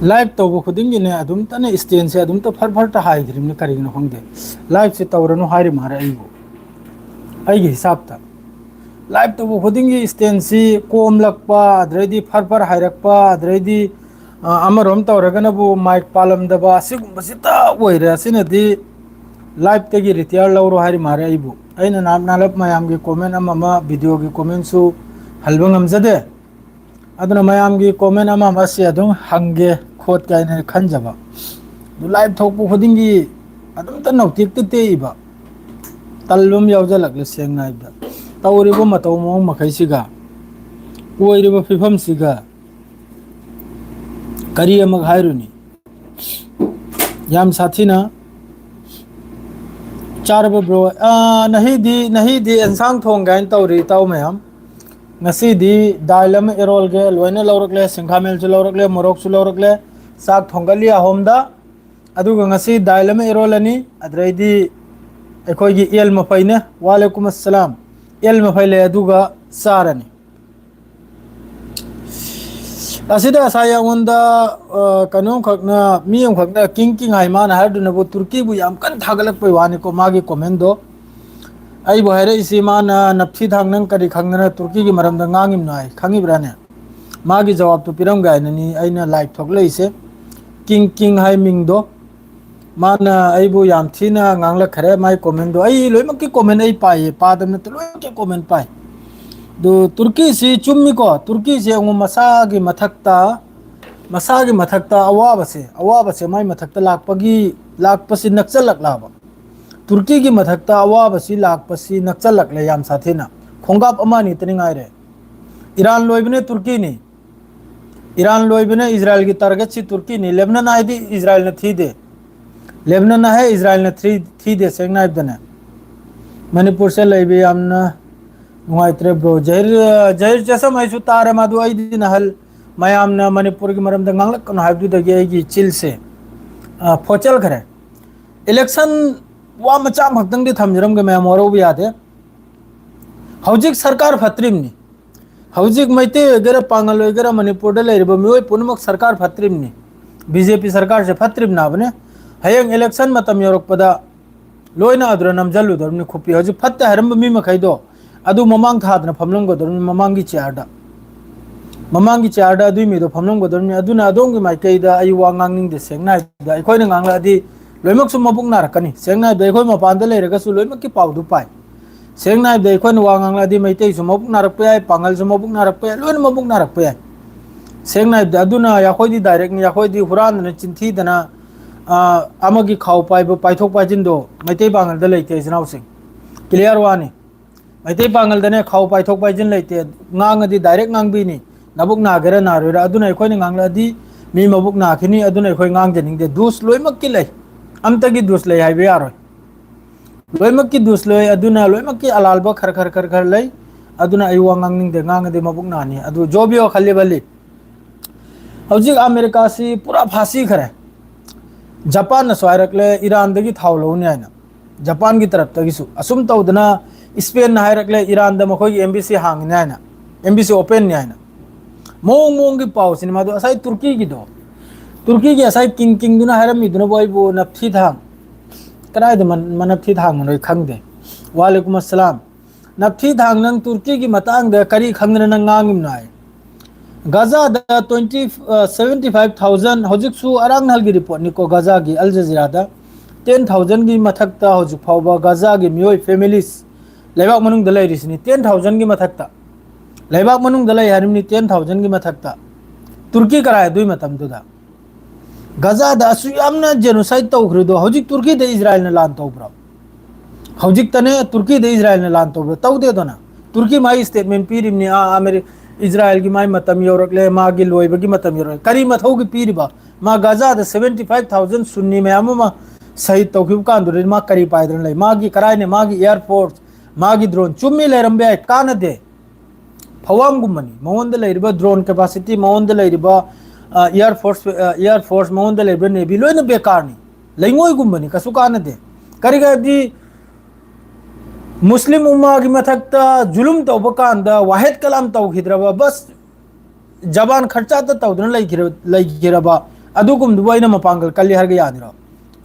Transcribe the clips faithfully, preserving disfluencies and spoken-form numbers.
Live ꯇꯧꯕ ꯈꯨꯗꯤꯡꯒꯤꯅꯦ, ꯑꯗꯨꯝꯇꯅ ꯏꯁꯇꯦꯟꯁꯦ ꯑꯗꯨꯝꯇ ꯐꯔ ꯐꯔꯇ ꯍꯥꯏꯗ꯭ꯔꯤꯕꯅꯤ, ꯀꯔꯤꯒꯤꯅꯣ ꯈꯪꯗꯦ꯫ ꯂꯥꯏꯚꯁꯦ ꯇꯧꯔꯅꯨ ꯍꯥꯏꯔꯤ ꯃꯥꯔꯦ ꯑꯩꯕꯨ, ꯑꯩꯒꯤ ꯍꯤꯁꯥꯞꯇ꯫ ꯂꯥꯏꯚ ꯇꯧꯕ ꯈꯨꯗꯤꯡꯒꯤ ꯏꯁꯇꯦꯟꯁꯤ ꯀꯣꯝꯂꯛꯄ, ꯑꯗꯩꯗꯤ ꯐꯔ ꯐꯔ ꯍꯥꯏꯔꯛꯄ, ꯑꯗꯩꯗꯤ, ꯑ, ꯑꯃꯔꯣꯝ ꯇꯧꯔꯒꯅꯕꯨ ꯃꯥꯏꯛ ꯄꯥꯜꯂꯝꯗꯕ, ꯑꯁꯤꯒꯨꯝꯕꯁꯤꯇ ꯑꯣꯏꯔꯦ꯫ ꯑꯁꯤꯅꯗꯤ ꯂꯥꯏꯚꯇꯒꯤ ꯔꯤꯇꯤꯌꯥꯔ ꯂꯧꯔꯣ ꯍꯥꯏꯔꯤ ꯃꯥꯔꯦ ꯑꯩꯕꯨ꯫ ꯑꯩꯅ ꯅꯍꯥꯟ ꯅꯍꯥꯟꯂꯞ ꯃꯌꯥꯝꯒꯤ ꯀꯣꯃꯦꯟ ꯑꯃ ꯑꯃ, ꯚꯤꯗꯤꯑꯣꯒꯤ ꯀꯣꯃꯦꯟꯁꯨ ꯍꯜꯕ ꯉꯝꯖꯗꯦ꯫ ꯑꯗꯨꯅ ꯃꯌꯥꯝꯒꯤ ꯀꯣꯃꯦꯟ ꯑꯃ ꯑꯃꯁꯤ ꯑꯗꯨꯝ ꯍꯪꯒꯦ ꯈꯣꯠꯀꯦ ꯍꯥꯏꯅ ꯈꯟꯖꯕ꯫ ꯑꯗꯨ ꯂꯥꯏꯚ ꯊꯣꯛꯄ ꯈꯨꯗꯤꯡꯒꯤ ꯑꯗꯨꯝꯇ ꯅꯧꯇꯦꯛꯇ ꯇꯦꯛꯏꯕ, ꯇꯜꯕ ꯑꯃ ꯌꯥꯎꯖꯜꯂꯛꯂꯦ꯫ ꯁꯦꯡꯅ ꯍꯥꯏꯕꯗ, ꯇꯧꯔꯤꯕ ꯃꯇꯧ ꯃꯑꯣꯡ ꯃꯈꯩꯁꯤꯒ, ꯑꯣꯏꯔꯤꯕ ꯐꯤꯕꯝꯁꯤꯒ ꯀꯔꯤ ꯑꯃꯨꯛ ꯍꯥꯏꯔꯨꯅꯤ? ꯌꯥꯝ ꯁꯥꯊꯤꯅ ꯆꯥꯔꯕ ꯕ꯭ꯔꯣ꯫ ꯑꯥ, ꯅꯍꯤꯗꯤ, ꯅꯍꯤꯗꯤ ꯑꯦꯟꯁꯥꯡ ꯊꯣꯡꯒꯦ ꯍꯥꯏꯅ ꯇꯧꯔꯤ, ꯏꯇꯥꯎ ꯃꯌꯥꯝ꯫ ꯉꯁꯤꯗꯤ ꯗꯥꯏꯜ ꯑꯃ ꯏꯔꯣꯜꯒꯦ, ꯂꯣꯏꯅ ꯂꯧꯔꯛꯂꯦ, ꯁꯤꯡꯈꯥꯃꯦꯜꯁꯨ ꯂꯧꯔꯛꯂꯦ, ꯃꯣꯔꯣꯛꯁꯨ ꯂꯧꯔꯛꯂꯦ꯫ ꯆꯥꯛ ꯊꯣꯡꯒꯠꯂꯤ ꯑꯍꯣꯝꯗ꯫ ꯑꯗꯨꯒ ꯉꯁꯤ ꯗꯥꯏꯜ ꯑꯃ ꯏꯔꯣꯜꯂꯅꯤ, ꯑꯗꯨꯗꯩꯗꯤ ꯑꯩꯈꯣꯏꯒꯤ ꯑꯦꯜ ꯃꯐꯩꯅꯦ, ꯋꯥꯂꯦꯀꯨꯝ ꯑꯁꯂꯥꯝ, ꯑꯦꯜ ꯃꯐꯩ ꯂꯩ, ꯑꯗꯨꯒ ꯆꯥꯔꯅꯤ꯫ ꯑꯁꯤꯗ ꯉꯁꯥꯏ ꯑꯩꯉꯣꯟꯗ, ꯑ, ꯀꯩꯅꯣꯝꯈꯛꯅ, ꯃꯤ ꯑꯃꯈꯛꯅ ꯀꯤꯡ ꯀꯤꯡ ꯍꯥꯏ, ꯃꯥꯅ ꯍꯥꯏꯔꯗꯨꯅꯕꯨ ꯇꯨꯔꯀꯤꯕꯨ ꯌꯥꯝ ꯀꯟꯅ ꯊꯥꯒꯠꯂꯛꯄꯩ ꯋꯥꯅꯤꯀꯣ, ꯃꯥꯒꯤ ꯀꯣꯃꯦꯟꯗꯣ꯫ ꯑꯩꯕꯨ ꯍꯥꯏꯔꯛꯏꯁꯤ ꯃꯥꯅ, "ꯅꯞꯊꯤ ꯊꯥꯡ, ꯅꯪ ꯀꯔꯤ ꯈꯪꯗꯅ ꯇꯨꯔꯀꯤꯒꯤ ꯃꯔꯝꯗ ꯉꯥꯡꯉꯤꯕꯅꯣ?" ꯍꯥꯏ, ꯈꯪꯉꯤꯕ꯭ꯔꯥꯅꯦ? ꯃꯥꯒꯤ ꯖꯋꯥꯕꯇꯨ ꯄꯤꯔꯝꯒꯦ ꯍꯥꯏꯅꯅꯤ ꯑꯩꯅ ꯂꯥꯏꯚ ꯊꯣꯛꯂꯛꯏꯁꯦ꯫ ꯀꯤꯡ ꯀꯤꯡ ꯍꯥꯏ ꯃꯤꯡꯗꯣ꯫ ꯃꯥꯅ ꯑꯩꯕꯨ ꯌꯥꯝ ꯊꯤꯅ ꯉꯥꯡꯂꯛꯈ꯭ꯔꯦ, ꯃꯥꯏ ꯀꯣꯃꯦꯟꯗꯣ꯫ ꯑꯩ ꯂꯣꯏꯅꯃꯛꯀꯤ ꯀꯣꯃꯦꯟ ꯑꯩ ꯄꯥꯏꯌꯦ, ꯄꯥꯗꯕ ꯅꯠꯇꯦ, ꯂꯣꯏꯅꯃꯛꯀꯤ ꯀꯣꯃꯦꯟ ꯄꯥꯏ꯫ ꯑꯗꯨ ꯇꯨꯔꯀꯤꯁꯤ ꯆꯨꯝꯃꯤꯀꯣ, ꯇꯨꯔꯀꯤꯁꯤ ꯑꯃꯨꯛ ꯃꯁꯥꯒꯤ ꯃꯊꯛꯇ, ꯃꯁꯥꯒꯤ ꯃꯊꯛꯇ ꯑꯋꯥꯕꯁꯦ, ꯑꯋꯥꯕꯁꯦ ꯃꯥꯏ ꯃꯊꯛꯇ ꯂꯥꯛꯄꯒꯤ, ꯂꯥꯛꯄꯁꯤ ꯅꯛꯆꯜꯂꯛꯂꯕ꯫ ꯇꯨꯔꯀꯤꯒꯤ ꯃꯊꯛꯇ ꯑꯋꯥꯕꯁꯤ ꯂꯥꯛꯄꯁꯤ ꯅꯛꯆꯜꯂꯛꯂꯦ ꯌꯥꯝ ꯁꯥꯊꯤꯅ꯫ ꯈꯣꯡꯀꯥꯞ ꯑꯃ ꯑꯅꯤꯇꯅꯤ ꯉꯥꯏꯔꯦ꯫ ꯏꯔꯥꯟ ꯂꯣꯏꯕꯅꯦ ꯇꯨꯔꯀꯤꯅꯤ꯫ ꯏꯔꯥꯟ ꯂꯣꯏꯕꯅ ꯏꯖꯔꯥꯏꯜꯒꯤ ꯇꯥꯔꯒꯦꯠꯁꯤ ꯇꯨꯔꯀꯤꯅꯤ꯫ ꯂꯦꯕꯅꯟ ꯍꯥꯏꯗꯤ ꯏꯖꯔꯥꯏꯜꯅ ꯊꯤꯗꯦ꯫ ꯂꯦꯕꯅꯟ ꯍꯥꯏ ꯏꯖꯔꯥꯏꯜꯅ ꯊ꯭ꯔꯤ-, ꯊꯤꯗꯦ, ꯁꯦꯡꯅ ꯍꯥꯏꯕꯗꯅꯦ꯫ ꯃꯅꯤꯄꯨꯔꯁꯦ ꯂꯩꯕ ꯌꯥꯝꯅ ꯅꯨꯡꯉꯥꯏꯇ꯭ꯔꯦ, ꯕ꯭ꯔꯣ꯫ ꯖꯍꯤꯔ, ꯖꯍꯤꯔ ꯆꯦꯁꯝ ꯑꯩꯁꯨ ꯇꯥꯔꯦ, ꯃꯗꯨ ꯑꯩꯗꯤ ꯅꯍꯜ ꯃꯌꯥꯝꯅ ꯃꯅꯤꯄꯨꯔꯒꯤ ꯃꯔꯝꯗ ꯉꯥꯡꯂꯛꯀꯅꯨ ꯍꯥꯏꯕꯗꯨꯗꯒꯤ ꯑꯩꯒꯤ ꯆꯤꯜꯁꯦ, ꯑ, ꯐꯣꯠꯆꯜꯈ꯭ꯔꯦ꯫ ꯏꯂꯦꯛꯁꯟ ꯋꯥ ꯃꯆꯥ ꯑꯃꯈꯛꯇꯪꯗꯤ ꯊꯝꯖꯔꯝꯒꯦ, ꯃꯌꯥꯝ ꯋꯥꯔꯧꯕ ꯌꯥꯗꯦ꯫ ꯍꯧꯖꯤꯛ ꯁꯔꯀꯥꯔ ꯐꯠꯇ꯭ꯔꯤꯕꯅꯤ꯫ ꯍꯧꯖꯤꯛ ꯃꯩꯇꯩ ꯑꯣꯏꯒꯦꯔꯥ, ꯄꯥꯉꯜ ꯑꯣꯏꯒꯦꯔꯥ, ꯃꯅꯤꯄꯨꯔꯗ ꯂꯩꯔꯤꯕ ꯃꯤꯑꯣꯏ ꯄꯨꯝꯅꯃꯛ ꯁꯔꯀꯥꯔ ꯐꯠꯇ꯭ꯔꯤꯕꯅꯤ꯫ ꯕꯤ ꯖꯦ ꯄꯤ ꯁꯔꯀꯥꯔꯁꯦ ꯐꯠꯇ꯭ꯔꯤꯕꯅꯕꯅꯦ꯫ ꯍꯌꯦꯡ election ꯃꯇꯝ ꯌꯧꯔꯛꯄꯗ ꯂꯣꯏꯅ ꯑꯗꯨꯗ ꯅꯝꯁꯤꯜꯂꯨꯗꯧꯔꯤꯕꯅꯤ ꯈꯨꯠꯄꯤ꯫ ꯍꯧꯖꯤꯛ ꯐꯠꯇꯦ ꯍꯥꯏꯔꯝꯕ ꯃꯤ ꯃꯈꯩꯗꯣ ꯑꯗꯨ ꯃꯃꯥꯡ ꯊꯥꯗꯅ ꯐꯝꯂꯝꯒꯗꯧꯔꯤꯕꯅꯤ, ꯃꯃꯥꯡꯒꯤ chairꯗ꯫ ꯃꯃꯥꯡꯒꯤ chairꯗ ꯑꯗꯨꯏ ꯃꯤꯗꯣ ꯐꯝꯂꯝꯒꯗꯧꯔꯤꯕꯅꯤ꯫ ꯑꯗꯨꯅ ꯑꯗꯣꯝꯒꯤ ꯃꯥꯏꯀꯩꯗ ꯑꯩ ꯋꯥ ꯉꯥꯡꯅꯤꯡꯗꯦ꯫ ꯁꯦꯡꯅ ꯍꯥꯏꯕꯗ, ꯑꯩꯈꯣꯏꯅ ꯉꯥꯡꯂꯛꯑꯗꯤ ꯂꯣꯏꯅꯃꯛꯁꯨ ꯃꯕꯨꯛ ꯅꯥꯔꯛꯀꯅꯤ꯫ ꯁꯦꯡꯅ ꯍꯥꯏꯕꯗ, ꯑꯩꯈꯣꯏ ꯃꯄꯥꯟꯗ ꯂꯩꯔꯒꯁꯨ ꯂꯣꯏꯅꯃꯛꯀꯤ ꯄꯥꯎꯗꯨ ꯄꯥꯏ꯫ ꯁꯦꯡꯅ ꯍꯥꯏꯕꯗ, ꯑꯩꯈꯣꯏꯅ ꯋꯥ ꯉꯥꯡꯂꯛꯑꯗꯤ ꯃꯩꯇꯩꯁꯨ ꯃꯕꯨꯛ ꯅꯥꯔꯛꯄ ꯌꯥꯏ, ꯄꯥꯡꯒꯜꯁꯨ ꯃꯕꯨꯛ ꯅꯥꯔꯛꯄ ꯌꯥꯏ, ꯂꯣꯏꯅ ꯃꯕꯨꯛ ꯅꯥꯔꯛꯄ ꯌꯥꯏ꯫ ꯁꯦꯡꯅ ꯍꯥꯏꯕꯗ, ꯑꯗꯨꯅ ꯑꯩꯈꯣꯏꯗꯤ directꯅꯤ, ꯑꯩꯈꯣꯏꯗꯤ ꯍꯨꯔꯥꯟꯗꯅ, ꯆꯤꯟꯊꯤꯗꯅ, ꯑ, ꯑꯃꯒꯤ ꯈꯥꯎ ꯄꯥꯏꯕ, ꯄꯥꯏꯊꯣꯛ ꯄꯥꯏꯁꯤꯟꯗꯣ ꯃꯩꯇꯩ ꯄꯥꯡꯒꯜꯗ ꯂꯩꯇꯦ, ꯏꯆꯤꯟ ꯏꯅꯥꯎꯁꯤꯡ꯫ Clear ꯋꯥꯅꯤ꯫ ꯃꯩꯇꯩ ꯄꯥꯡꯒꯜꯗꯅꯦ ꯈꯥꯎ ꯄꯥꯏꯊꯣꯛ ꯄꯥꯏꯁꯤꯟ ꯂꯩꯇꯦ꯫ ꯉꯥꯡꯉꯗꯤ direct ꯉꯥꯡꯕꯤꯅꯤ꯫ ꯅꯕꯨꯛ ꯅꯥꯒꯦꯔꯥ ꯅꯥꯔꯣꯏꯔꯥ, ꯑꯗꯨꯅ ꯑꯩꯈꯣꯏꯅ ꯉꯥꯡꯂꯛꯑꯗꯤ ꯃꯤ ꯃꯕꯨꯛ ꯅꯥꯈꯤꯅꯤ, ꯑꯗꯨꯅ ꯑꯩꯈꯣꯏ ꯉꯥꯡꯖꯅꯤꯡꯗꯦ꯫ ꯗꯨꯁ ꯂꯣꯏꯅꯃꯛꯀꯤ ꯂꯩ, ꯑꯝꯇꯒꯤ ꯗꯨꯁ ꯂꯩ ꯍꯥꯏꯕ ꯌꯥꯔꯣꯏ꯫ ꯂꯣꯏꯅꯃꯛꯀꯤ ꯗꯨꯁ ꯂꯩ, ꯑꯗꯨꯅ ꯂꯣꯏꯅꯃꯛꯀꯤ ꯑꯂꯥꯜꯕ ꯈꯔ ꯈꯔ ꯈꯔ ꯈꯔ ꯂꯩ꯫ ꯑꯗꯨꯅ ꯑꯩ ꯋꯥ ꯉꯥꯡꯅꯤꯡꯗꯦ, ꯉꯥꯡꯉꯗꯤ ꯃꯕꯨꯛ ꯅꯥꯅꯤ꯫ ꯑꯗꯨ ꯖꯣꯕꯤꯌꯣ ꯈꯜꯂꯤꯕꯜꯂꯤ꯫ ꯍꯧꯖꯤꯛ ꯑꯃꯦꯔꯤꯀꯥꯁꯤ ꯄꯨꯔꯥ ꯐꯥꯁꯤꯈ꯭ꯔꯦ꯫ ꯖꯄꯥꯟꯅꯁꯨ ꯍꯥꯏꯔꯛꯂꯦ ꯏꯔꯥꯟꯗꯒꯤ ꯊꯥꯎ ꯂꯧꯅꯤ ꯍꯥꯏꯅ, ꯖꯄꯥꯟꯒꯤ ꯇꯔꯞꯇꯒꯤꯁꯨ꯫ ꯑꯁꯨꯝ ꯇꯧꯗꯅ ꯏꯁꯄꯦꯟꯅ ꯍꯥꯏꯔꯛꯂꯦ ꯏꯔꯥꯟꯗ ꯃꯈꯣꯏꯒꯤ embassy ꯍꯥꯡꯒꯅꯤ ꯍꯥꯏꯅ, embassy openꯅꯤ ꯍꯥꯏꯅ꯫ ꯃꯑꯣꯡ ꯃꯑꯣꯡꯒꯤ ꯄꯥꯎꯁꯤꯅꯤ ꯃꯗꯨ꯫ ꯉꯁꯥꯏ ꯇꯨꯔꯀꯤꯒꯤꯗꯣ, ꯇꯨꯔꯀꯤꯒꯤ ꯉꯁꯥꯏ ꯀꯤꯡ ꯀꯤꯡꯗꯨꯅ ꯍꯥꯏꯔꯝꯃꯤꯗꯨꯅꯕꯨ ꯑꯩꯕꯨ ꯅꯞꯊꯤ ꯊꯥꯡ, ꯀꯗꯥꯏꯗ ꯃꯟ- ꯃꯅꯞꯊꯤ ꯊꯥꯡꯕꯅꯣ ꯑꯩ ꯈꯪꯗꯦ꯫ ꯋꯥꯂꯦꯀꯨꯝ ꯑꯁꯂꯥꯝ꯫ ꯅꯞꯊꯤ ꯊꯥꯡ, ꯅꯪ ꯇꯨꯔꯀꯤꯒꯤ ꯃꯇꯥꯡꯗ ꯀꯔꯤ ꯈꯪꯗꯅ ꯅꯪ ꯉꯥꯡꯉꯤꯕꯅꯣ ꯍꯥꯏ꯫ ꯒꯥꯖꯥꯗ twenty, ꯑ, seventy five thousand, ꯍꯧꯖꯤꯛꯁꯨ ꯑꯔꯥꯡ ꯅꯍꯜꯒꯤ reportꯅꯤꯀꯣ, ꯒꯥꯖꯥꯒꯤ ꯑꯜ ꯖꯖꯤꯔꯥꯗ ten thousandꯒꯤ ꯃꯊꯛꯇ ꯍꯧꯖꯤꯛ ꯐꯥꯎꯕ ꯒꯥꯖꯥꯒꯤ ꯃꯤꯑꯣꯏ, families, ꯂꯩꯕꯥꯛ ꯃꯅꯨꯡꯗ ꯂꯩꯔꯤꯁꯤꯅꯤ, ten thousandꯒꯤ ꯃꯊꯛꯇ꯫ ꯂꯩꯕꯥꯛ ꯃꯅꯨꯡꯗ ꯂꯩ ꯍꯥꯏꯔꯤꯕꯅꯤ ten thousandꯒꯤ ꯃꯊꯛꯇ꯫ ꯇꯨꯔꯀꯤ ꯀꯔꯥꯏ ꯑꯗꯨꯏ ꯃꯇꯝꯗꯨꯗ? ꯒꯥꯖꯥꯗ ꯑꯁꯨꯛ ꯌꯥꯝꯅ genocide ꯇꯧꯈ꯭ꯔꯤꯗꯣ ꯍꯧꯖꯤꯛ ꯇꯨꯔꯀꯤꯗ ꯏꯖꯔꯥꯏꯜꯅ ꯂꯥꯟ ꯇꯧꯕ꯭ꯔꯣ? ꯍꯧꯖꯤꯛꯇꯅꯦ ꯇꯨꯔꯀꯤꯗ ꯏꯖꯔꯥꯏꯜꯅ ꯂꯥꯟ ꯇꯧꯕ꯭ꯔꯣ? ꯇꯧꯗꯦꯗꯅ꯫ ꯇꯨꯔꯀꯤ ꯃꯥꯒꯤ statement ꯄꯤꯔꯤꯕꯅꯤ, ꯑꯥ, ꯑꯃꯦꯔꯤ-, ꯏꯖꯔꯥꯏꯜꯒꯤ ꯃꯥꯒꯤ ꯃꯇꯝ ꯌꯧꯔꯛꯂꯦ, ꯃꯥꯒꯤ ꯂꯣꯏꯕꯒꯤ ꯃꯇꯝ ꯌꯧꯔꯛꯂꯦ꯫ ꯀꯔꯤ ꯃꯊꯧꯒꯤ ꯄꯤꯔꯤꯕ? ꯃꯥ ꯒꯥꯖꯥꯗ seventy five thousand ꯁꯨꯟꯅꯤ ꯃꯌꯥꯝ ꯑꯃ ꯁꯍꯤꯗ ꯇꯧꯈꯤꯕ ꯀꯥꯟꯗꯨꯗꯗꯤ ꯃꯥ ꯀꯔꯤ ꯄꯥꯏꯗꯅ ꯂꯩ? ꯃꯥꯒꯤ ꯀꯔꯥꯏꯅ ꯃꯥꯒꯤ air force, ꯃꯥꯒꯤ drone? ꯆꯨꯝꯃꯤ, ꯂꯩꯔꯝꯕ ꯌꯥꯏ, ꯀꯥꯟꯅꯗꯦ꯫ ꯐꯋꯥꯝꯒꯨꯝꯕꯅꯤ꯫ ꯃꯉꯣꯟꯗ ꯂꯩꯔꯤꯕ drone capacity, ꯃꯉꯣꯟꯗ ꯂꯩꯔꯤꯕ, ꯑ, air force, ꯑ, air force, ꯃꯉꯣꯟꯗ ꯂꯩꯔꯤꯕ navy ꯂꯣꯏꯅ ꯕꯦꯀꯥꯔꯅꯤ꯫ ꯂꯩꯉꯣꯏꯒꯨꯝꯕꯅꯤ, ꯀꯩꯁꯨ ꯀꯥꯟꯅꯗꯦ꯫ ꯀꯔꯤꯒꯤ ꯍꯥꯏꯕꯗꯤ ꯃꯨꯁꯂꯤꯝ ꯎꯝꯃꯥꯒꯤ ꯃꯊꯛꯇ ꯖꯨꯂꯨꯝ ꯇꯧꯕ ꯀꯥꯟꯗ ꯋꯥꯍꯦꯗ ꯀꯂꯥꯝ ꯇꯧꯈꯤꯗ꯭ꯔꯕ? ꯕꯁ ꯖꯕꯥꯟ ꯈꯔꯆꯥꯠꯇ ꯇꯧꯗꯨꯅ ꯂꯩꯈꯤꯔ-, ꯂꯩꯈꯤꯔꯕ? ꯑꯗꯨꯒꯨꯝꯗꯨꯕꯨ ꯑꯩꯅ ꯃꯄꯥꯡꯒꯜ ꯀꯜꯂꯤ ꯍꯥꯏꯔꯒ ꯌꯥꯅꯤꯔꯣ?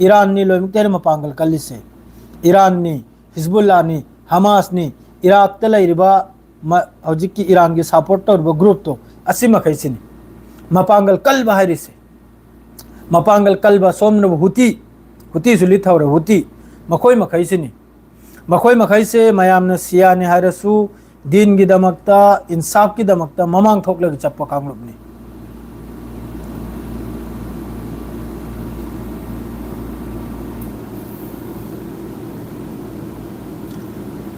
ꯏꯔꯥꯟꯅꯤ ꯂꯣꯏꯅꯃꯛꯇ ꯍꯦꯟꯅ ꯃꯄꯥꯡꯒꯜ ꯀꯜꯂꯤꯁꯦ꯫ ꯏꯔꯥꯟꯅꯤ, ꯍꯤꯖꯕꯨꯜꯂꯥꯅꯤ, ꯍꯃꯥꯁꯅꯤ, ꯏꯔꯥꯛꯇ ꯂꯩꯔꯤꯕ ꯃ-, ꯍꯧꯖꯤꯛꯀꯤ ꯏꯔꯥꯟꯒꯤ ꯁꯄꯣꯔꯠ ꯇꯧꯔꯤꯕ ꯒ꯭ꯔꯨꯞꯇꯣ, ꯑꯁꯤ ꯃꯈꯩꯁꯤꯅꯤ ꯃꯄꯥꯡꯒꯜ ꯀꯜꯕ ꯍꯥꯏꯔꯤꯁꯦ꯫ ꯃꯄꯥꯡꯒꯜ ꯀꯜꯕ ꯁꯣꯝꯅꯕꯨ ꯍꯨꯇꯤ, ꯍꯨꯇꯤꯁꯨ ꯂꯤꯠꯊꯧꯔꯦ, ꯍꯨꯇꯤ, ꯃꯈꯣꯏ ꯃꯈꯩꯁꯤꯅꯤ꯫ ꯃꯈꯣꯏ ꯃꯈꯩꯁꯦ ꯃꯌꯥꯝꯅ ꯁꯤꯌꯥꯅꯤ ꯍꯥꯏꯔꯁꯨ, ꯗꯤꯟꯒꯤꯗꯃꯛꯇ, ꯏꯟꯁꯥꯐꯀꯤꯗꯃꯛꯇ ꯃꯃꯥꯡ ꯊꯣꯛꯂꯒ ꯆꯠꯄ ꯀꯥꯡꯂꯨꯞꯅꯤ꯫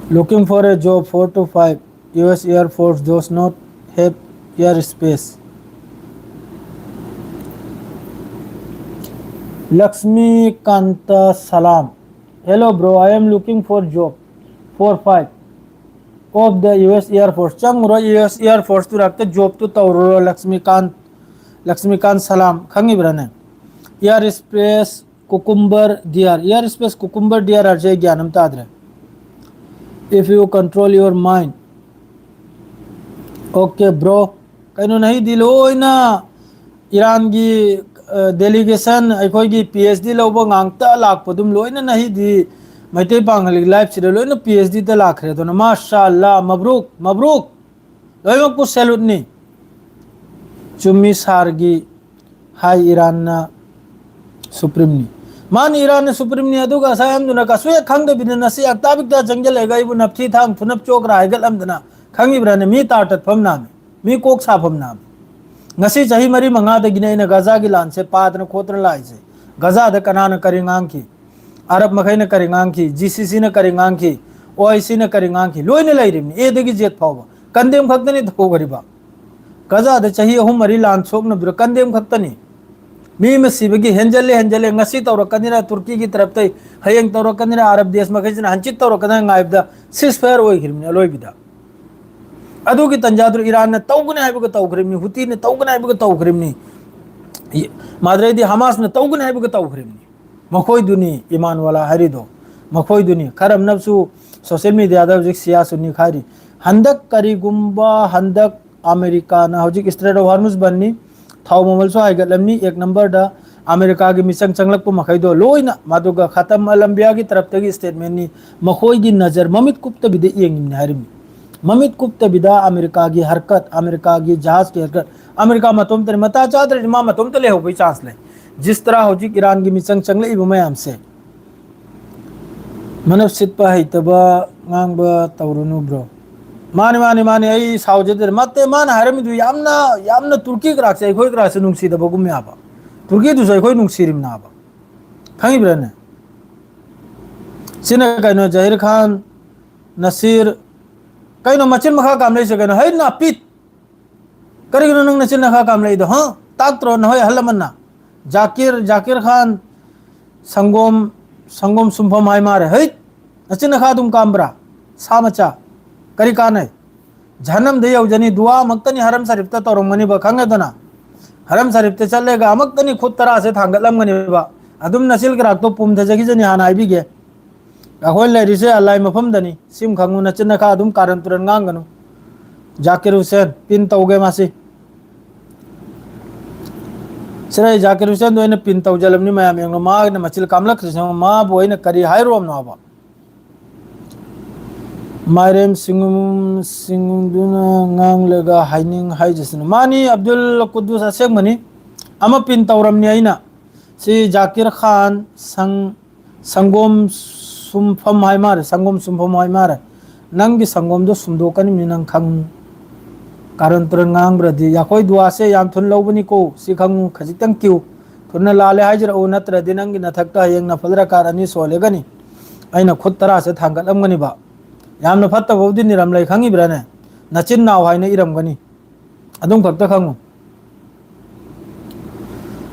Looking for a job, four to five, U S Air Force does not have air space. Lakshmi Kanta Salam. Hello bro, I am looking for job. Four five of the U S Air Force. ꯆꯪꯉꯨꯔꯣ U S Air Force ꯇꯨ ꯔꯛꯇ job ꯇꯨ ꯇꯧꯔꯨꯔꯣ, ꯂꯛꯁꯃꯤꯀꯥꯟ, ꯂꯛꯁꯃꯤꯀꯥꯟ ꯁꯂꯥꯝ, ꯈꯪꯉꯤꯕ꯭ꯔꯥꯅꯦ? Air Space Cucumber Deer, Air Space Cucumber Deer ꯍꯥꯏꯁꯦ ꯑꯩ ꯒ꯭ꯌꯥꯟ ꯑꯃ ꯇꯥꯗ꯭ꯔꯦ꯫ If you control your mind. Okay bro. ꯀꯩꯅꯣ, ꯅꯍꯤꯗꯤ ꯂꯣꯏꯅ ꯏꯔꯥꯟꯒꯤ, ꯑ, delegation, ꯑꯩꯈꯣꯏꯒꯤ P H D ꯂꯧꯕ ꯉꯥꯛꯇ ꯂꯥꯛꯄ ꯑꯗꯨꯝ ꯂꯣꯏꯅ ꯅꯍꯤꯗꯤ ꯃꯩꯇꯩ ꯄꯥꯉꯜꯒꯤ life ꯁꯤꯗ ꯂꯣꯏꯅ P H D ꯗ ꯂꯥꯛꯈ꯭ꯔꯦ꯫ ꯑꯗꯨꯅ ꯃꯥꯁꯥ ꯑꯜꯂꯥ, ꯃꯕ꯭ꯔꯨꯛ, ꯃꯕ꯭ꯔꯨꯛ꯫ ꯂꯣꯏꯅꯃꯛꯄꯨ salute ꯅꯤ꯫ ꯆꯨꯝꯃꯤ ꯁꯥꯔꯒꯤ ꯍꯥꯏ, ꯏꯔꯥꯟꯅ supreme ꯅꯤ꯫ ꯃꯥꯅ ꯏꯔꯥꯟꯅ supreme ꯅꯤ, ꯑꯗꯨꯒ ꯉꯁꯥꯏ ꯑꯃꯗꯨꯅ ꯀꯩꯁꯨ ꯍꯦꯛ ꯈꯪꯗꯕꯤꯗ ꯅꯁꯤ ꯑꯛꯇꯥꯕꯤꯛꯇ ꯆꯪꯁꯤꯜꯂꯛꯑꯒ ꯑꯩꯕꯨ ꯅꯞꯊꯤ ꯊꯥꯡ ꯊꯨꯅꯞ ꯆꯣꯛꯈ꯭ꯔꯥ ꯍꯥꯏꯒꯠꯂꯝꯗꯅ, ꯈꯪꯉꯤꯕ꯭ꯔꯥꯅꯦ? ꯃꯤ ꯇꯥꯔ ꯇꯠꯐꯝ ꯅꯥꯃꯤ, ꯃꯤ ꯀꯣꯛ ꯁꯥꯐꯝ ꯅꯥꯃꯤ꯫ ꯉꯁꯤ ꯆꯍꯤ ꯃꯔꯤ ꯃꯉꯥꯗꯒꯤꯅꯦ ꯑꯩꯅ ꯒꯖꯥꯒꯤ ꯂꯥꯟꯁꯦ ꯄꯥꯗꯅ ꯈꯣꯠꯇꯅ ꯂꯥꯛꯏꯁꯦ꯫ ꯒꯖꯥꯗ ꯀꯅꯥꯅ ꯀꯔꯤ ꯉꯥꯡꯈꯤ? ꯑꯔꯕ ꯃꯈꯩꯅ ꯀꯔꯤ ꯉꯥꯡꯈꯤ? G C C ꯅ ꯀꯔꯤ ꯉꯥꯡꯈꯤ? O I C ꯅ ꯀꯔꯤ ꯉꯥꯡꯈꯤ? ꯂꯣꯏꯅ ꯂꯩꯔꯤꯕꯅꯤ, A ꯗꯒꯤ Z ꯐꯥꯎꯕ꯫ Condemn ꯈꯛꯇꯅꯤ ꯇꯧꯈ꯭ꯔꯤꯕ꯫ ꯒꯖꯥꯗ ꯆꯍꯤ ꯑꯍꯨꯝ ꯃꯔꯤ ꯂꯥꯟ ꯁꯣꯛꯅꯕꯗꯨꯗ condemn ꯈꯛꯇꯅꯤ꯫ ꯃꯤ ꯑꯃ ꯁꯤꯕꯒꯤ ꯍꯦꯟꯖꯜꯂꯦ, ꯍꯦꯟꯖꯜꯂꯦ, ꯉꯁꯤ ꯇꯧꯔꯛꯀꯅꯤꯅ ꯇꯨꯔꯀꯤꯒꯤ ꯇꯔꯞꯇꯩ, ꯍꯌꯦꯡ ꯇꯧꯔꯛꯀꯅꯤꯅ ꯑꯔꯕ ꯗꯦꯁ ꯃꯈꯩꯁꯤꯅ, ꯍꯟꯆꯤꯠ ꯇꯧꯔꯛꯀꯅꯤꯅ ꯉꯥꯏꯕꯗ ceasefire ꯑꯣꯏꯈ꯭ꯔꯤꯕꯅꯤ ꯑꯂꯣꯏꯕꯤꯗ꯫ ꯑꯗꯨꯒꯤ ꯇꯟꯖꯥꯗꯨ ꯏꯔꯥꯟꯅ ꯇꯧꯒꯅꯤ ꯍꯥꯏꯕꯒ ꯇꯧꯈ꯭ꯔꯤꯕꯅꯤ, ꯍꯨꯇꯤꯅ ꯇꯧꯒꯅꯤ ꯍꯥꯏꯕꯒ ꯇꯧꯈ꯭ꯔꯤꯕꯅꯤ, ꯃꯥꯗ꯭ꯔꯩꯗꯤ ꯍꯃꯥꯁꯅ ꯇꯧꯒꯅꯤ ꯍꯥꯏꯕꯒ ꯇꯧꯈ꯭ꯔꯤꯕꯅꯤ꯫ ꯃꯈꯣꯏꯗꯨꯅꯤ ꯏꯃꯥꯅꯨꯋꯦꯂꯥ ꯍꯥꯏꯔꯤꯗꯣ, ꯃꯈꯣꯏꯗꯨꯅꯤ꯫ ꯈꯔ ꯑꯃꯅꯁꯨ social media ꯗ ꯍꯧꯖꯤꯛ ꯁꯤꯌꯥ ꯁꯨꯟꯅꯤ ꯈꯥꯏꯔꯤ꯫ ꯍꯟꯗꯛ ꯀꯔꯤꯒꯨꯝꯕ ꯍꯟꯗꯛ ꯑꯃꯦꯔꯤꯀꯥꯅ ꯍꯧꯖꯤꯛ Strait of Hormuz ꯕꯟꯅꯤ, ꯊꯥꯎ ꯃꯃꯜꯁꯨ ꯍꯥꯏꯒꯠꯂꯝꯃꯤ꯫ ꯑꯦꯛ ꯅꯝꯕꯔꯗ ꯑꯃꯦꯔꯤꯀꯥꯒꯤ ꯃꯤꯆꯪ ꯆꯪꯂꯛꯄ ꯃꯈꯩꯗꯣ ꯂꯣꯏꯅ, ꯃꯗꯨꯒ ꯈꯇꯝ ꯑꯜ ꯑꯝꯕꯤꯌꯥꯒꯤ ꯇꯔꯞꯇꯒꯤ ꯁ꯭ꯇꯦꯠꯃꯦꯟꯅꯤ꯫ ꯃꯈꯣꯏꯒꯤ ꯅꯖꯔ ꯃꯃꯤꯠ ꯀꯨꯞꯇꯕꯤꯗ ꯌꯦꯡꯉꯤꯕꯅꯤ ꯍꯥꯏꯔꯤꯕꯅꯤ꯫ ꯃꯃꯤꯠ ꯀꯨꯞꯇꯕꯤꯗ ꯑꯃꯦꯔꯤꯀꯥꯒꯤ ꯍꯔꯀꯠ, ꯑꯃꯦꯔꯤꯀꯥꯒꯤ ꯖꯍꯥꯖꯀꯤ ꯍꯔꯀꯠ, ꯑꯃꯦꯔꯤꯀꯥ ꯃꯇꯣꯝꯇꯅꯤ꯫ ꯃꯇꯥ ꯆꯥꯗ꯭ꯔꯗꯤ ꯃꯥ ꯃꯇꯣꯝꯇ ꯂꯩꯍꯧꯕꯒꯤ ꯆꯥꯟꯁ ꯂꯩ꯫ ꯖꯤꯁ ꯇꯔꯥ ꯍꯧꯖꯤꯛ ꯏꯔꯥꯟꯒꯤ ꯃꯤꯆꯪ ꯆꯪꯂꯛꯏꯕ ꯃꯌꯥꯝꯁꯦ꯫ ꯃꯅꯞ ꯁꯤꯠꯄ ꯍꯩꯇꯕ ꯉꯥꯡꯕ ꯇꯧꯔꯨꯅꯨ, ꯕ꯭ꯔꯣ꯫ ꯃꯥꯅꯤ, ꯃꯥꯅꯤ, ꯃꯥꯅꯤ, ꯑꯩ ꯁꯥꯎꯖꯗꯦ꯫ ꯅꯠꯇꯦ, ꯃꯥꯅ ꯍꯥꯏꯔꯝꯃꯤꯗꯨ ꯌꯥꯝꯅ, ꯌꯥꯝꯅ ꯇꯨꯔꯀꯤ ꯀꯔꯥꯛꯁꯦ ꯑꯩꯈꯣꯏ ꯀꯔꯥꯛꯁꯦ ꯅꯨꯡꯁꯤꯗꯕꯒꯨꯝ ꯌꯥꯕ꯫ ꯇꯨꯔꯀꯤꯗꯨꯁꯨ ꯑꯩꯈꯣꯏ ꯅꯨꯡꯁꯤꯔꯤꯕꯅꯥꯕ꯫ ꯈꯪꯉꯤꯕ꯭ꯔꯥꯅꯦ? ꯁꯤꯅ ꯀꯩꯅꯣ, ꯖꯍꯤꯔ ꯈꯥꯟ, ꯅꯁꯤꯔ, ꯀꯩꯅꯣ ꯃꯆꯤꯟ ꯃꯈꯥ ꯀꯥꯝꯂꯛꯏꯁꯦ ꯀꯩꯅꯣ? ꯍꯩ ꯅꯥꯄꯤꯠ! ꯀꯔꯤꯒꯤꯅꯣ ꯅꯪ ꯅꯆꯤꯟ ꯅꯈꯥ ꯀꯥꯝꯂꯛꯏꯗꯣ, ꯍꯥ? ꯇꯥꯛꯇ꯭ꯔꯣ ꯅꯍꯣꯏ ꯑꯍꯜ ꯂꯃꯟꯅ? ꯖꯥꯀꯤꯔ, ꯖꯥꯀꯤꯔ ꯈꯥꯟ, ꯁꯪꯒꯣꯝ, ꯁꯪꯒꯣꯝ ꯁꯨꯝꯐꯝ ꯍꯥꯏ ꯃꯥꯔꯦ꯫ ꯍꯩꯠ! ꯅꯆꯤꯟ ꯅꯈꯥ ꯑꯗꯨꯝ ꯀꯥꯝꯕ꯭ꯔꯥ? ꯁꯥ ꯃꯆꯥ꯫ ꯀꯔꯤ ꯀꯥꯟꯅꯩ? ꯖꯍꯟꯅꯝꯗ ꯌꯧꯖꯅꯤ꯫ ꯗꯨꯋꯥ ꯑꯃꯛꯇꯅꯤ ꯍꯔꯝ ꯁꯔꯤꯐꯇ ꯇꯧꯔꯝꯒꯅꯤꯕ, ꯈꯪꯉꯦꯗꯅ? ꯍꯔꯝ ꯁꯔꯤꯐꯇ ꯆꯠꯂꯒ ꯑꯃꯛꯇꯅꯤ ꯈꯨꯠ ꯇꯔꯥꯁꯦ ꯊꯥꯡꯒꯠꯂꯝꯒꯅꯦꯕ꯫ ꯑꯗꯨꯝ ꯅꯆꯤꯜ ꯀꯔꯥꯛꯇꯣ ꯄꯨꯝꯊꯖꯈꯤꯖꯅꯤ, ꯍꯥꯟꯅ ꯍꯥꯏꯕꯤꯒꯦ꯫ ꯑꯩꯈꯣꯏ ꯂꯩꯔꯤꯁꯦ ꯑꯜꯂꯥꯏ ꯃꯐꯝꯗꯅꯤ꯫ ꯁꯤꯃ ꯈꯪꯉꯨ, ꯅꯆꯤꯟ ꯅꯈꯥ ꯑꯗꯨꯝ ꯀꯥꯔꯟ ꯇꯨꯔꯟ ꯉꯥꯡꯒꯅꯨ꯫ ꯖꯥꯀꯤꯔ ꯍꯨꯁꯦꯟ, ꯄꯤꯟ ꯇꯧꯒꯦ ꯃꯥꯁꯤ꯫ ꯁꯤꯗ ꯑꯩ ꯖꯥꯀꯤꯔ ꯍꯨꯁꯦꯟꯗꯣ ꯑꯩꯅ ꯄꯤꯟ ꯇꯧꯖꯜꯂꯝꯅꯤ, ꯃꯌꯥꯝ ꯌꯦꯡꯂꯣ꯫ ꯃꯥꯒꯤꯅ ꯃꯆꯤꯜ ꯀꯥꯝꯂꯛꯈ꯭ꯔꯤꯁꯦ ꯃꯥꯕꯨ ꯑꯩꯅ ꯀꯔꯤ ꯍꯥꯏꯔꯨꯔꯕꯅꯣꯕ? ꯃꯥꯏꯔꯦꯝ ꯁꯤꯡꯉꯨꯝ ꯁꯤꯡꯉꯨꯝꯗꯨꯅ ꯉꯥꯡꯂꯒ ꯍꯥꯏꯅꯤꯡ ꯍꯥꯏꯖꯁꯅꯨ꯫ ꯃꯥꯅꯤ, ꯑꯕꯗꯨꯜ ꯀꯨꯗꯨꯁ ꯑꯁꯦꯡꯕꯅꯤ꯫ ꯑꯃ ꯄꯤꯟ ꯇꯧꯔꯝꯅꯤ ꯑꯩꯅ꯫ ꯁꯤ ꯖꯥꯀꯤꯔ ꯈꯥꯟ ꯁꯪ-, ꯁꯪꯒꯣꯝ ꯁꯨꯝꯐꯝ ꯍꯥꯏ ꯃꯥꯔꯦ, ꯁꯪꯒꯣꯝ ꯁꯨꯝꯐꯝ ꯍꯥꯏ ꯃꯥꯔꯦ꯫ ꯅꯪꯒꯤ ꯁꯪꯒꯣꯝꯗꯣ ꯁꯨꯝꯗꯣꯛꯀꯅꯤꯅꯤ ꯅꯪ ꯈꯪꯉꯨ꯫ ꯀꯥꯔꯟ ꯇꯨꯔꯟ ꯉꯥꯡꯕ꯭ꯔꯗꯤ꯫ ꯌꯥꯈꯣꯏ ꯗꯨꯋꯥꯁꯦ ꯌꯥꯝ ꯊꯨꯅ ꯂꯧꯕꯅꯤꯀꯣ, ꯁꯤ ꯈꯪꯉꯨ, ꯈꯖꯤꯛꯇꯪ ꯀꯤꯌꯨ꯫ ꯊꯨꯅ ꯂꯥꯜꯂꯦ ꯍꯥꯏꯖꯔꯛꯎ, ꯅꯠꯇ꯭ꯔꯗꯤ ꯅꯪꯒꯤ ꯅꯊꯛꯇ ꯍꯌꯦꯡ ꯅꯐꯜ ꯔꯀꯥꯠ ꯑꯅꯤ ꯁꯣꯜꯂꯦꯒꯅꯤ꯫ ꯑꯩꯅ ꯈꯨꯠ ꯇꯔꯥꯁꯦ ꯊꯥꯡꯒꯠꯂꯝꯒꯅꯤꯕ꯫ ꯌꯥꯝꯅ ꯐꯠꯇꯕꯕꯨꯗꯤ ꯅꯤꯔꯝꯂꯩ, ꯈꯪꯉꯤꯕ꯭ꯔꯥꯅꯦ? ꯅꯆꯤꯟ ꯅꯥꯎ ꯍꯥꯏꯅ ꯏꯔꯝꯒꯅꯤ꯫ ꯑꯗꯨꯝ ꯈꯛꯇ ꯈꯪꯉꯨ꯫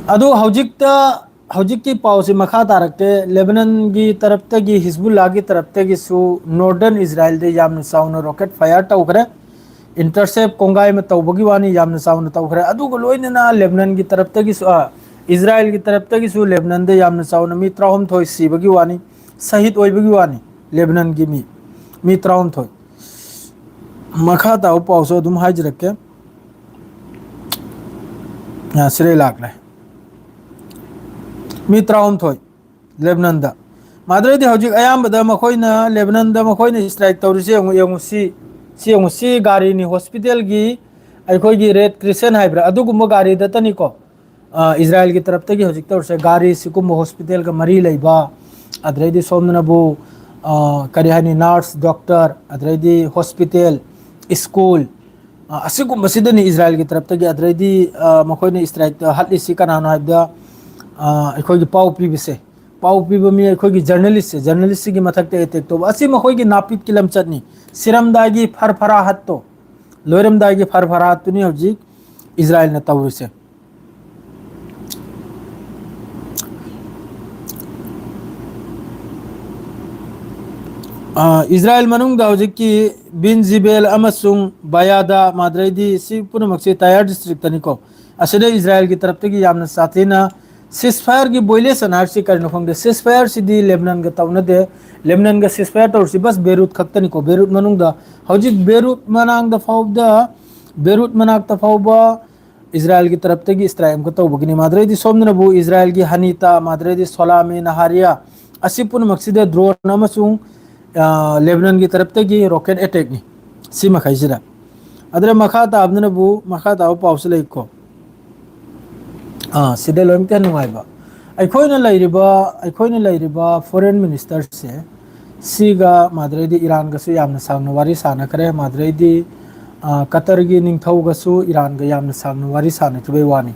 ꯑꯗꯨ ꯍꯧꯖꯤꯛꯇ, ꯍꯧꯖꯤꯛꯀꯤ ꯄꯥꯎꯁꯤ ꯃꯈꯥ ꯇꯥꯔꯛꯀꯦ꯫ ꯂꯦꯕꯅꯟꯒꯤ ꯇꯔꯞꯇꯒꯤ, ꯍꯤꯖꯕꯨꯜꯂꯥꯒꯤ ꯇꯔꯞꯇꯒꯤꯁꯨ ꯅꯣꯔꯗꯔꯟ ꯏꯖꯔꯥꯏꯜꯗ ꯌꯥꯝꯅ ꯆꯥꯎꯅ ꯔꯣꯀꯦꯠ ꯐꯥꯌꯔ ꯇꯧꯈ꯭ꯔꯦ꯫ ꯏꯟꯇꯔꯁꯦꯞ ꯀꯣꯡꯒꯥꯏ ꯑꯃ ꯇꯧꯕꯒꯤ ꯋꯥꯅꯤ, ꯌꯥꯝꯅ ꯆꯥꯎꯅ ꯇꯧꯈ꯭ꯔꯦ꯫ ꯑꯗꯨꯒ ꯂꯣꯏꯅꯅ ꯂꯦꯕꯅꯟꯒꯤ ꯇꯔꯞꯇꯒꯤꯁꯨ, ꯑ, ꯏꯖꯔꯥꯏꯜꯒꯤ ꯇꯔꯞꯇꯒꯤꯁꯨ ꯂꯦꯕꯅꯟꯗ ꯌꯥꯝꯅ ꯆꯥꯎꯅ ꯃꯤ ꯇꯔꯥꯍꯨꯝꯗꯣꯏ ꯁꯤꯕꯒꯤ ꯋꯥꯅꯤ, ꯁꯍꯤꯗ ꯑꯣꯏꯕꯒꯤ ꯋꯥꯅꯤ꯫ ꯂꯦꯕꯅꯟꯒꯤ ꯃꯤ, ꯃꯤ ꯇꯔꯥꯍꯨꯝꯗꯣꯏ꯫ ꯃꯈꯥ ꯇꯥꯕ ꯄꯥꯎꯁꯨ ꯑꯗꯨꯝ ꯍꯥꯏꯖꯔꯛꯀꯦ꯫ ꯑ, ꯁꯤꯗꯩ ꯂꯥꯛꯂꯦ꯫ ꯃꯤ ꯇꯔꯥꯍꯨꯝꯗꯣꯏ ꯂꯦꯕꯅꯟꯗ꯫ ꯃꯥꯗ꯭ꯔꯩꯗꯤ ꯍꯧꯖꯤꯛ ꯑꯌꯥꯝꯕꯗ ꯃꯈꯣꯏꯅ ꯂꯦꯕꯅꯟꯗ ꯃꯈꯣꯏꯅ strike ꯇꯧꯔꯤꯁꯦ ꯌꯦꯡꯉꯨ, ꯌꯦꯡꯉꯨ ꯁꯤ, ꯁꯤ ꯌꯦꯡꯉꯨ, ꯁꯤ ꯒꯥꯔꯤꯅꯤ hospitalꯒꯤ, ꯑꯩꯈꯣꯏꯒꯤ Red Crescent ꯍꯥꯏꯕ꯭ꯔꯥ, ꯑꯗꯨꯒꯨꯝꯕ ꯒꯥꯔꯤꯗꯇꯅꯤꯀꯣ꯫ ꯑ, ꯏꯖꯔꯥꯏꯜꯒꯤ ꯇꯔꯞꯇꯒꯤ ꯍꯧꯖꯤꯛ ꯇꯧꯔꯤꯁꯦ, ꯒꯥꯔꯤ ꯁꯤꯒꯨꯝꯕ hospitalꯒ ꯃꯔꯤ ꯂꯩꯕ, ꯑꯗꯩꯗꯤ ꯁꯣꯝꯗꯅꯕꯨ, ꯑ, ꯀꯔꯤ ꯍꯥꯏꯅꯤ, nurse, doctor, ꯑꯗꯩꯗꯤ hospital, school, ꯑ, ꯑꯁꯤꯒꯨꯝꯕꯁꯤꯗꯅꯤ ꯏꯖꯔꯥꯏꯜꯒꯤ ꯇꯔꯞꯇꯒꯤ, ꯑꯗꯩꯗꯤ, ꯑ, ꯃꯈꯣꯏꯅ strike ꯍꯠꯂꯤꯁꯤ ꯀꯅꯥꯅꯣ ꯍꯥꯏꯕꯗ, ꯑ, ꯑꯩꯈꯣꯏꯒꯤ ꯄꯥꯎ ꯄꯤꯕꯁꯦ, ꯄꯥꯎ ꯄꯤꯕ ꯃꯤ ꯑꯩꯈꯣꯏꯒꯤ journalistꯁꯦ, journalistꯁꯤꯒꯤ ꯃꯊꯛꯇ attack ꯇꯧꯕ, ꯑꯁꯤ ꯃꯈꯣꯏꯒꯤ ꯅꯥꯄꯤꯠꯀꯤ ꯂꯝꯆꯠꯅꯤ꯫ ꯁꯤꯔꯝꯗꯥꯏꯒꯤ ꯐꯔ ꯐꯔꯥ ꯍꯠꯇꯣ, ꯂꯣꯏꯔꯝꯗꯥꯏꯒꯤ ꯐꯔ ꯐꯔꯥ ꯍꯠꯇꯨꯅꯤ ꯍꯧꯖꯤꯛ ꯏꯖꯔꯥꯏꯜꯅ ꯇꯧꯔꯤꯁꯦ꯫ ꯑ, ꯏꯖꯔꯥꯏꯜ ꯃꯅꯨꯡꯗ ꯍꯧꯖꯤꯛꯀꯤ ꯕꯤꯟ ꯖꯤꯕꯦꯜ ꯑꯃꯁꯨꯡ ꯕꯌꯥꯗꯥ ꯃꯥꯗ꯭ꯔꯩꯗꯤ ꯁꯤ ꯄꯨꯝꯅꯃꯛꯁꯤ ꯇꯥꯌꯔ districtꯇꯅꯤꯀꯣ꯫ ꯑꯁꯤꯗ ꯏꯖꯔꯥꯏꯜꯒꯤ ꯇꯔꯞꯇꯒꯤ ꯌꯥꯝꯅ ꯁꯥꯊꯤꯅ ceasefire ꯒꯤ violation ꯍꯥꯏꯔꯤꯁꯤ ꯀꯔꯤꯅꯣ ꯈꯪꯗꯦ꯫ Ceasefire ꯁꯤꯗꯤ ꯂꯦꯕꯅꯟꯒ ꯇꯧꯅꯗꯦ꯫ ꯂꯦꯕꯅꯟꯒ ceasefire ꯇꯧꯔꯤꯁꯤ ꯕꯁ ꯕꯦꯔꯨꯠ ꯈꯛꯇꯅꯤꯀꯣ꯫ ꯕꯦꯔꯨꯠ ꯃꯅꯨꯡꯗ ꯍꯧꯖꯤꯛ ꯕꯦꯔꯨꯠ ꯃꯅꯥꯛꯇ ꯐꯥꯎꯕꯗ, ꯕꯦꯔꯨꯠ ꯃꯅꯥꯛꯇ ꯐꯥꯎꯕ ꯏꯖꯔꯥꯏꯜꯒꯤ ꯇꯔꯞꯇꯒꯤ strike ꯑꯃꯨꯛꯀ ꯇꯧꯕꯒꯤꯅꯤ꯫ ꯃꯥꯗ꯭ꯔꯩꯗꯤ ꯁꯣꯝꯗꯅꯕꯨ ꯏꯖꯔꯥꯏꯜꯒꯤ ꯍꯅꯤꯇꯥ, ꯃꯥꯗ꯭ꯔꯩꯗꯤ ꯁꯣꯂꯥꯃꯤ ꯅꯍꯥꯔꯤꯌꯥ, ꯑꯁꯤ ꯄꯨꯝꯅꯃꯛꯁꯤꯗ drone ꯑꯃꯁꯨꯡ, ꯑ, ꯂꯦꯕꯅꯟꯒꯤ ꯇꯔꯞꯇꯒꯤ rocket attack ꯅꯤ꯫ ꯁꯤ ꯃꯈꯩꯁꯤꯗ꯫ ꯑꯗꯨꯅ ꯃꯈꯥ ꯇꯥꯕꯗꯅꯕꯨ, ꯃꯈꯥ ꯇꯥꯕ ꯄꯥꯎꯁꯤ ꯂꯩꯀꯣ꯫ ꯑꯥ, ꯁꯤꯗ ꯂꯣꯏꯅꯃꯛꯇ ꯅꯨꯡꯉꯥꯏꯕ꯫ ꯑꯩꯈꯣꯏꯅ ꯂꯩꯔꯤꯕ, ꯑꯩꯈꯣꯏꯅ ꯂꯩꯔꯤꯕ foreign minister ꯁꯦ, ꯁꯤꯒ ꯃꯥꯗ꯭ꯔꯩꯗꯤ ꯏꯔꯥꯟꯒꯁꯨ ꯌꯥꯝꯅ ꯁꯥꯡꯅ ꯋꯥꯔꯤ ꯁꯥꯟꯅꯈ꯭ꯔꯦ꯫ ꯃꯥꯗ꯭ꯔꯩꯗꯤ, ꯑ, ꯀꯇꯔꯒꯤ ꯅꯤꯡꯊꯧꯒꯁꯨ ꯏꯔꯥꯟꯒ ꯌꯥꯝꯅ ꯁꯥꯡꯅ ꯋꯥꯔꯤ ꯁꯥꯟꯅꯈꯤꯕꯒꯤ ꯋꯥꯅꯤ꯫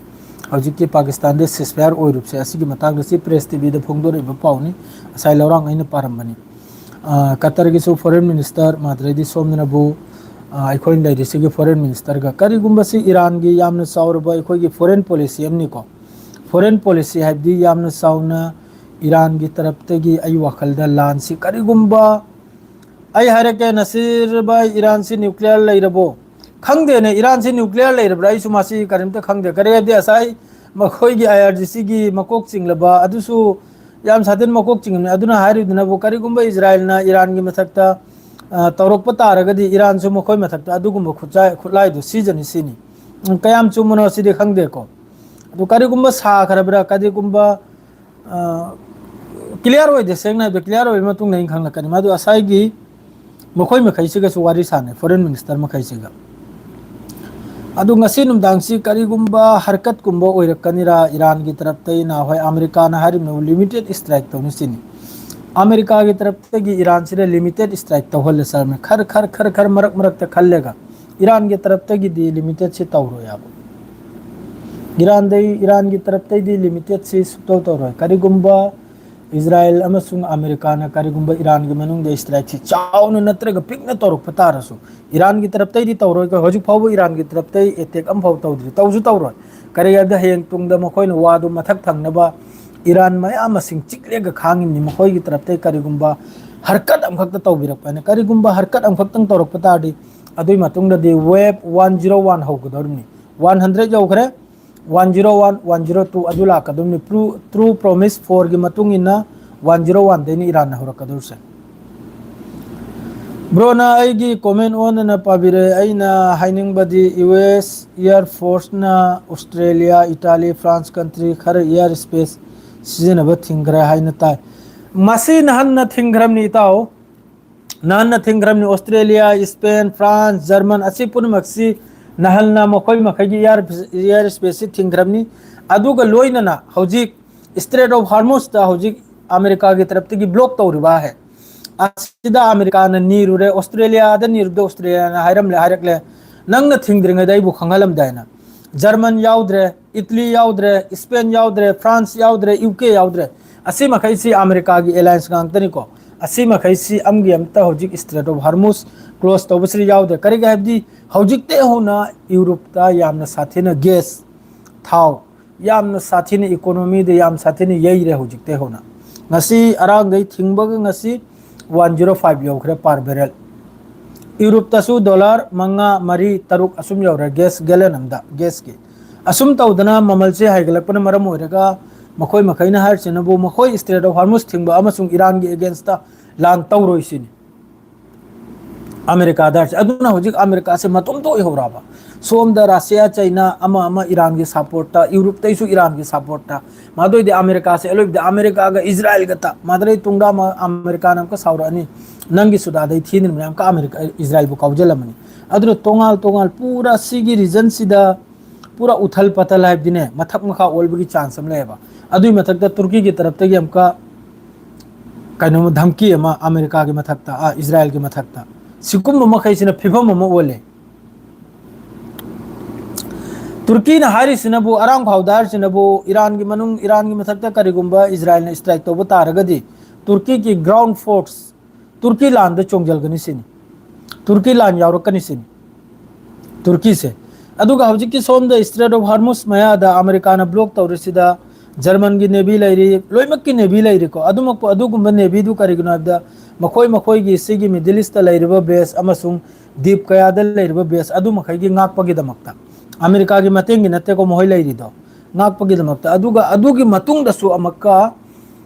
ꯍꯧꯖꯤꯛꯀꯤ ꯄꯥꯀꯤꯁꯇꯥꯟꯗ ceasefire ꯑꯣꯏꯔꯨꯕꯁꯦ, ꯑꯁꯤꯒꯤ ꯃꯇꯥꯡꯗ ꯁꯤ press ꯇꯤꯚꯤꯗ ꯐꯣꯡꯗꯣꯔꯛꯏꯕ ꯄꯥꯎꯅꯤ꯫ ꯉꯁꯥꯏ ꯂꯧꯔꯥꯡ ꯑꯩꯅ ꯄꯥꯔꯝꯕꯅꯤ꯫ ꯑ, ꯀꯇꯔꯒꯤꯁꯨ foreign minister, ꯃꯥꯗ꯭ꯔꯩꯗꯤ ꯁꯣꯝꯗꯅꯕꯨ, ꯑ, ꯑꯩꯈꯣꯏꯅ ꯂꯩꯔꯤꯁꯤꯒꯤ foreign minister ꯒ꯫ ꯀꯔꯤꯒꯨꯝꯕ ꯁꯤ ꯏꯔꯥꯟꯒꯤ ꯌꯥꯝꯅ ꯆꯥꯎꯔꯕ ꯑꯩꯈꯣꯏꯒꯤ foreign policy ꯑꯃꯅꯤꯀꯣ꯫ Foreign policy ꯍꯥꯏꯕꯗꯤ ꯌꯥꯝꯅ ꯆꯥꯎꯅ ꯏꯔꯥꯟꯒꯤ ꯇꯔꯞꯇꯒꯤ ꯑꯩ ꯋꯥꯈꯜꯗ ꯂꯥꯟꯁꯤ ꯀꯔꯤꯒꯨꯝꯕ, ꯑꯩ ꯍꯥꯏꯔꯛꯀꯦ, ꯅꯁꯤꯔ ꯚꯥꯏ, ꯏꯔꯥꯟꯁꯤ nuclear ꯂꯩꯔꯕꯣ? ꯈꯪꯗꯦꯅꯦ, ꯏꯔꯥꯟꯁꯤ nuclear ꯂꯩꯔꯕ꯭ꯔꯥ? ꯑꯩꯁꯨ ꯃꯁꯤ ꯀꯔꯤꯝꯇ ꯈꯪꯗꯦ꯫ ꯀꯔꯤ ꯍꯥꯏꯕꯗꯤ ꯉꯁꯥꯏ ꯃꯈꯣꯏꯒꯤ I R G C ꯒꯤ ꯃꯀꯣꯛ ꯆꯤꯡꯂꯕ ꯑꯗꯨꯁꯨ ꯌꯥꯝ ꯁꯥꯊꯤꯅ ꯃꯀꯣꯛ ꯆꯤꯡꯉꯕꯅꯤ꯫ ꯑꯗꯨꯅ ꯍꯥꯏꯔꯤꯗꯨꯅꯕꯨ ꯀꯔꯤꯒꯨꯝꯕ ꯏꯖꯔꯥꯏꯜꯅ ꯏꯔꯥꯟꯒꯤ ꯃꯊꯛꯇ, ꯑ, ꯇꯧꯔꯛꯄ ꯇꯥꯔꯒꯗꯤ ꯏꯔꯥꯟꯁꯨ ꯃꯈꯣꯏ ꯃꯊꯛꯇ ꯑꯗꯨꯒꯨꯝꯕ ꯈꯨꯠꯆꯥꯏ-, ꯈꯨꯠꯂꯥꯏꯗꯨ ꯁꯤꯖꯅꯤ ꯁꯤꯅꯤ꯫ ꯎꯝ, ꯀꯌꯥꯝ ꯆꯨꯝꯕꯅꯣ ꯁꯤꯗꯤ ꯈꯪꯗꯦꯀꯣ꯫ ꯑꯗꯨ ꯀꯔꯤꯒꯨꯝꯕ ꯁꯥꯈ꯭ꯔꯕ꯭ꯔꯥ, ꯀꯔꯤꯒꯨꯝꯕ, ꯑ, clear ꯑꯣꯏꯗꯦ꯫ ꯁꯦꯡꯅ ꯍꯥꯏꯕꯗ, clear ꯑꯣꯏꯕ ꯃꯇꯨꯡꯗ ꯑꯩꯅ ꯈꯪꯂꯛꯀꯅꯤ꯫ ꯃꯗꯨ ꯉꯁꯥꯏꯒꯤ ꯃꯈꯣꯏ ꯃꯈꯩꯁꯤꯒꯁꯨ ꯋꯥꯔꯤ ꯁꯥꯟꯅꯩ, foreign minister ꯃꯈꯩꯁꯤꯒ꯫ ꯑꯗꯨ ꯉꯁꯤ ꯅꯨꯡꯗꯥꯡꯁꯤ ꯀꯔꯤꯒꯨꯝꯕ ꯍꯔꯀꯠꯀꯨꯝꯕ ꯑꯣꯏꯔꯛꯀꯅꯤꯔꯥ ꯏꯔꯥꯟꯒꯤ ꯇꯔꯞꯇꯩꯅ? ꯍꯣꯏ, ꯑꯃꯦꯔꯤꯀꯥꯅ ꯍꯥꯏꯔꯤꯕꯅ limited strike ꯇꯧꯅꯤ ꯁꯤꯅꯤ꯫ ꯑꯃꯦꯔꯤꯀꯥꯒꯤ ꯇꯔꯞꯇꯒꯤ ꯏꯔꯥꯟꯁꯤꯗ limited strike ꯇꯧꯍꯜꯂꯦ ꯁꯥꯔꯃꯦ꯫ ꯈꯔ, ꯈꯔ, ꯈꯔ, ꯈꯔ ꯃꯔꯛ ꯃꯔꯛꯇ ꯈꯜꯂꯦꯒ ꯏꯔꯥꯟꯒꯤ ꯇꯔꯞꯇꯒꯤꯗꯤ limited ꯁꯤ ꯇꯧꯔꯣꯏ ꯍꯥꯏꯕ꯫ ꯏꯔꯥꯟꯗꯩ, ꯏꯔꯥꯟꯒꯤ ꯇꯔꯞꯇꯩꯗꯤ limited ꯁꯤ ꯁꯨꯛꯇꯧ ꯇꯧꯔꯣꯏ꯫ ꯀꯔꯤꯒꯨꯝꯕ ꯏꯖꯔꯥꯌꯦꯜ ꯑꯃꯁꯨꯡ ꯑꯃꯦꯔꯤꯀꯥꯅ ꯀꯔꯤꯒꯨꯝꯕ ꯏꯔꯥꯟꯒꯤ ꯃꯅꯨꯡꯗ strike ꯁꯤ ꯆꯥꯎꯅ ꯅꯠꯇ꯭ꯔꯒ ꯄꯤꯛꯅ ꯇꯧꯔꯛꯄ ꯇꯥꯔꯁꯨ, ꯏꯔꯥꯟꯒꯤ ꯇꯔꯞꯇꯩꯗꯤ ꯇꯧꯔꯣꯏ꯫ ꯍꯧꯖꯤꯛ ꯐꯥꯎꯕ ꯏꯔꯥꯟꯒꯤ ꯇꯔꯞꯇꯩ attack ꯑꯃꯐꯥꯎ ꯇꯧꯗ꯭ꯔꯤ, ꯇꯧꯁꯨ ꯇꯧꯔꯣꯏ꯫ ꯀꯔꯤꯒꯤ ꯍꯥꯏꯕꯗ ꯍꯌꯦꯡ ꯇꯨꯡꯗ ꯃꯈꯣꯏꯅ ꯋꯥꯗꯨ ꯃꯊꯛ ꯊꯪꯅꯕ ꯏꯔꯥꯟ ꯃꯌꯥꯝ ꯑꯃ ꯁꯤꯡ ꯆꯤꯛꯂꯒ ꯈꯥꯡꯉꯤꯕꯅꯤ꯫ ꯃꯈꯣꯏꯒꯤ ꯇꯔꯞꯇꯩ ꯀꯔꯤꯒꯨꯝꯕ ꯍꯔꯀꯠ ꯑꯃꯈꯛꯇ ꯇꯧꯕꯤꯔꯛꯄ ꯍꯥꯏꯅ, ꯀꯔꯤꯒꯨꯝꯕ ꯍꯔꯀꯠ ꯑꯃꯈꯛꯇꯪ ꯇꯧꯔꯛꯄ ꯇꯥꯔꯗꯤ, ꯑꯗꯨꯒꯤ ꯃꯇꯨꯡꯗꯗꯤ wave one zero one ꯍꯧꯒꯗꯧꯔꯤꯕꯅꯤ꯫ One hundred ꯌꯧꯈ꯭ꯔꯦ, one zero one, one zero two ꯑꯗꯨ ꯂꯥꯛꯀꯗꯧꯔꯤꯕꯅꯤ꯫ True, True Promise four ꯒꯤ ꯃꯇꯨꯡ ꯏꯟꯅ one zero one ꯗꯩꯅ ꯏꯔꯥꯟꯅ ꯍꯧꯔꯛꯀꯗꯧꯔꯤꯁꯦ꯫ ꯕ꯭ꯔꯣꯅ ꯑꯩꯒꯤ comment ꯑꯣꯟꯅꯅ ꯄꯥꯕꯤꯔꯛꯑꯦ꯫ ꯑꯩꯅ ꯍꯥꯏꯅꯤꯡꯕꯗꯤ, U S Air Force ꯅ Australia, Italy, France country ꯈꯔ air space ꯁꯤꯖꯤꯟꯅꯕ ꯊꯤꯡꯈ꯭ꯔꯦ ꯍꯥꯏꯅ ꯇꯥꯏ꯫ ꯃꯁꯤ ꯅꯍꯟꯅ ꯊꯤꯡꯈ꯭ꯔꯕꯅꯤ, ꯏꯇꯥꯎ꯫ ꯅꯍꯟꯅ ꯊꯤꯡꯈ꯭ꯔꯕꯅꯤ꯫ Australia, Spain, France, German ꯑꯁꯤ ꯄꯨꯝꯅꯃꯛꯁꯤ ꯅꯍꯟꯅ ꯃꯈꯣꯏ ꯃꯈꯩꯒꯤ air, air space ꯁꯤ ꯊꯤꯡꯈ꯭ꯔꯕꯅꯤ꯫ ꯑꯗꯨꯒ ꯂꯣꯏꯅꯅ ꯍꯧꯖꯤꯛ Strait of Hormuz ꯇ ꯍꯧꯖꯤꯛ ꯑꯃꯦꯔꯤꯀꯥꯒꯤ ꯇꯔꯞꯇꯒꯤ block ꯇꯧꯔꯤꯕ ꯍꯥꯏ꯫ ꯑꯁꯤꯗ ꯑꯃꯦꯔꯤꯀꯥꯅ ꯅꯤꯔꯨꯔꯦ, Australia ꯗ ꯅꯤꯔꯨꯕꯗ Australia ꯅ ꯍꯥꯏꯔꯝꯂꯦ, ꯍꯥꯏꯔꯛꯂꯦ, "ꯅꯪꯅ ꯊꯤꯡꯗ꯭ꯔꯤꯉꯩꯗ ꯑꯩꯕꯨ ꯈꯪꯍꯜꯂꯝꯗꯥꯏꯅ?" German ꯌꯥꯎꯗ꯭ꯔꯦ, Italy ꯌꯥꯎꯗ꯭ꯔꯦ, Spain ꯌꯥꯎꯗ꯭ꯔꯦ, France ꯌꯥꯎꯗ꯭ꯔꯦ, U K ꯌꯥꯎꯗ꯭ꯔꯦ꯫ ꯑꯁꯤ ꯃꯈꯩꯁꯤ ꯑꯃꯦꯔꯤꯀꯥꯒꯤ alliance ꯉꯥꯛꯇꯅꯤꯀꯣ꯫ ꯑꯁꯤ ꯃꯈꯩꯁꯤ ꯑꯃꯒꯤ ꯑꯃꯇ ꯍꯧꯖꯤꯛ Strait of Hormuz close ꯇꯧꯕꯁꯤꯗ ꯌꯥꯎꯗ꯭ꯔꯦ꯫ ꯀꯔꯤꯒꯤ ꯍꯥꯏꯕꯗꯤ ꯍꯧꯖꯤꯛꯇꯩ ꯍꯧꯅ ꯌꯨꯔꯣꯞꯇ ꯌꯥꯝꯅ ꯁꯥꯊꯤꯅ gas, ꯊꯥꯎ, ꯌꯥꯝꯅ ꯁꯥꯊꯤꯅ economy ꯗ ꯌꯥꯝ ꯁꯥꯊꯤꯅ ꯌꯩꯔꯦ ꯍꯧꯖꯤꯛꯇꯩ ꯍꯧꯅ꯫ ꯉꯁꯤ ꯑꯔꯥꯡꯗꯩ ꯊꯤꯡꯕꯒ ꯉꯁꯤ one zero five ꯌꯧꯈ꯭ꯔꯦ per barrel꯫ ꯌꯨꯔꯣꯞꯇꯁꯨ dollar ꯃꯉꯥ, ꯃꯔꯤ, ꯇꯔꯨꯛ ꯑꯁꯨꯝ ꯌꯧꯔꯦ gas gallon ꯑꯝꯗ, gas ꯀꯤ꯫ ꯑꯁꯨꯝ ꯇꯧꯗꯅ ꯃꯃꯜꯁꯦ ꯍꯥꯏꯒꯠꯂꯛꯄꯅ ꯃꯔꯝ ꯑꯣꯏꯔꯒ ꯃꯈꯣꯏ ꯃꯈꯩꯅ ꯍꯥꯏꯔꯤꯁꯤꯅꯕꯨ ꯃꯈꯣꯏ Strait of Hormuz ꯊꯤꯡꯕ ꯑꯃꯁꯨꯡ ꯏꯔꯥꯟꯒꯤ against ꯇ ꯂꯥꯟ ꯇꯧꯔꯣꯏ ꯁꯤꯅꯤ꯫ ꯑꯃꯦꯔꯤꯀꯥꯗ ꯍꯥꯏꯔꯤꯁꯦ꯫ ꯑꯗꯨꯅ ꯍꯧꯖꯤꯛ ꯑꯃꯦꯔꯤꯀꯥꯁꯦ ꯃꯇꯣꯝꯇ ꯑꯣꯏꯍꯧꯔꯕ꯫ ꯁꯣꯝꯗ ꯔꯁꯤꯌꯥ, ꯆꯩꯅꯥ, ꯑꯃ ꯑꯃ ꯏꯔꯥꯟꯒꯤ ꯁꯞꯄꯣꯔꯠꯇ, ꯌꯨꯔꯣꯞꯇꯩꯁꯨ ꯏꯔꯥꯟꯒꯤ ꯁꯞꯄꯣꯔꯠꯇ꯫ ꯃꯗꯨꯏꯗꯤ ꯑꯃꯦꯔꯤꯀꯥꯁꯦ ꯑꯂꯣꯏꯕꯗ ꯑꯃꯦꯔꯤꯀꯥꯒ ꯏꯖꯔꯥꯏꯜꯒ ꯇ ꯃꯥꯗꯔꯩ ꯇꯨꯡꯗ ꯑꯃ ꯑꯃꯦꯔꯤꯀꯥꯅ ꯑꯃꯨꯛꯀ ꯁꯥꯎꯔꯛꯑꯅꯤ꯫ ꯅꯪꯒꯤ ꯁꯨꯗꯥꯗꯩ ꯊꯤꯅ ꯃꯌꯥꯝ ꯑꯃꯨꯛꯀ ꯑꯃꯦꯔꯤꯀꯥ, ꯏꯖꯔꯥꯏꯜꯕꯨ ꯀꯥꯎꯖꯜꯂꯝꯃꯅꯤ꯫ ꯑꯗꯨꯅ ꯇꯣꯉꯥꯜ ꯇꯣꯉꯥꯜ ꯄꯨꯔꯥ ꯁꯤꯒꯤ ꯔꯤꯖꯟꯁꯤꯗ ꯄꯨꯔꯥ ꯎꯊꯜ ꯄꯥꯊꯜ ꯍꯥꯏꯕꯗꯤꯅꯦ, ꯃꯊꯛ ꯃꯈꯥ ꯑꯣꯜꯕꯒꯤ ꯆꯥꯟꯁ ꯑꯃ ꯂꯩꯌꯦꯕ꯫ ꯑꯗꯨꯒꯤ ꯃꯊꯛꯇ ꯇꯨꯔꯀꯤꯒꯤ ꯇꯔꯞꯇꯒꯤ ꯑꯃꯨꯛꯀ ꯀꯩꯅꯣ ꯙꯝꯀꯤ ꯑꯃ ꯑꯃꯦꯔꯤꯀꯥꯒꯤ ꯃꯊꯛꯇ, ꯑ, ꯏꯖꯔꯥꯏꯜꯒꯤ ꯃꯊꯛꯇ, ꯁꯤꯒꯨꯝꯕ ꯃꯈꯩꯁꯤꯅ ꯐꯤꯕꯝ ꯑꯃ ꯑꯣꯜꯂꯦ꯫ ꯇꯨꯔꯀꯤꯅ ꯍꯥꯏꯔꯤꯁꯤꯅꯕꯨ, ꯑꯔꯥꯡ ꯐꯥꯎꯗ ꯍꯥꯏꯔꯤꯁꯤꯅꯕꯨ, ꯏꯔꯥꯟꯒꯤ ꯃꯅꯨꯡ, ꯏꯔꯥꯟꯒꯤ ꯃꯊꯛꯇ ꯀꯔꯤꯒꯨꯝꯕ ꯏꯖꯔꯥꯏꯜꯅ ꯏꯁꯇ꯭ꯔꯥꯏꯛ ꯇꯧꯕ ꯇꯥꯔꯒꯗꯤ ꯇꯨꯔꯀꯤꯒꯤ ꯒ꯭ꯔꯥꯎꯟ ꯐꯣꯔꯁ ꯇꯨꯔꯀꯤ ꯂꯥꯟꯗ ꯆꯣꯡꯖꯜꯒꯅꯤ ꯁꯤꯅꯤ꯫ ꯇꯨꯔꯀꯤ ꯂꯥꯟ ꯌꯥꯎꯔꯛꯀꯅꯤ ꯁꯤꯅꯤ ꯇꯨꯔꯀꯤꯁꯦ꯫ ꯑꯗꯨꯒ ꯍꯧꯖꯤꯛꯀꯤ ꯁꯣꯝꯗ ꯏꯁꯇ꯭ꯔꯦꯠ ꯑꯣꯐ ꯍꯔꯃꯨꯁ ꯃꯌꯥꯗ ꯑꯃꯦꯔꯤꯀꯥꯅ ꯕ꯭ꯂꯣꯛ ꯇꯧꯔꯤꯁꯤꯗ ꯖꯔꯃꯟꯒꯤ ꯅꯦꯚꯤ ꯂꯩꯔꯤ, ꯂꯣꯏꯅꯃꯛꯀꯤ ꯅꯦꯚꯤ ꯂꯩꯔꯤꯀꯣ꯫ ꯑꯗꯨꯃꯛꯄꯨ ꯑꯗꯨꯒꯨꯝꯕ ꯅꯦꯚꯤꯗꯨ ꯀꯔꯤꯒꯤꯅꯣ ꯍꯥꯏꯕꯗ ꯃꯈꯣꯏ ꯃꯈꯣꯏꯒꯤ ꯁꯤꯒꯤ ꯃꯤꯗꯜ ꯏꯁꯇ ꯂꯩꯔꯤꯕ ꯕꯦꯁ ꯑꯃꯁꯨꯡ ꯗꯤꯞ ꯀꯌꯥꯗ ꯂꯩꯔꯤꯕ ꯕꯦꯁ ꯑꯗꯨ ꯃꯈꯩꯒꯤ ꯉꯥꯛꯄꯒꯤꯗꯃꯛꯇ꯫ ꯑꯃꯦꯔꯤꯀꯥꯒꯤ ꯃꯇꯦꯡꯒꯤ ꯅꯠꯇꯦꯀꯣ ꯃꯈꯣꯏ ꯂꯩꯔꯤꯗꯣ, ꯉꯥꯛꯄꯒꯤꯗꯃꯛꯇ꯫ ꯑꯗꯨꯒ ꯑꯗꯨꯒꯤ ꯃꯇꯨꯡꯗꯁꯨ ꯑꯃꯨꯛꯀ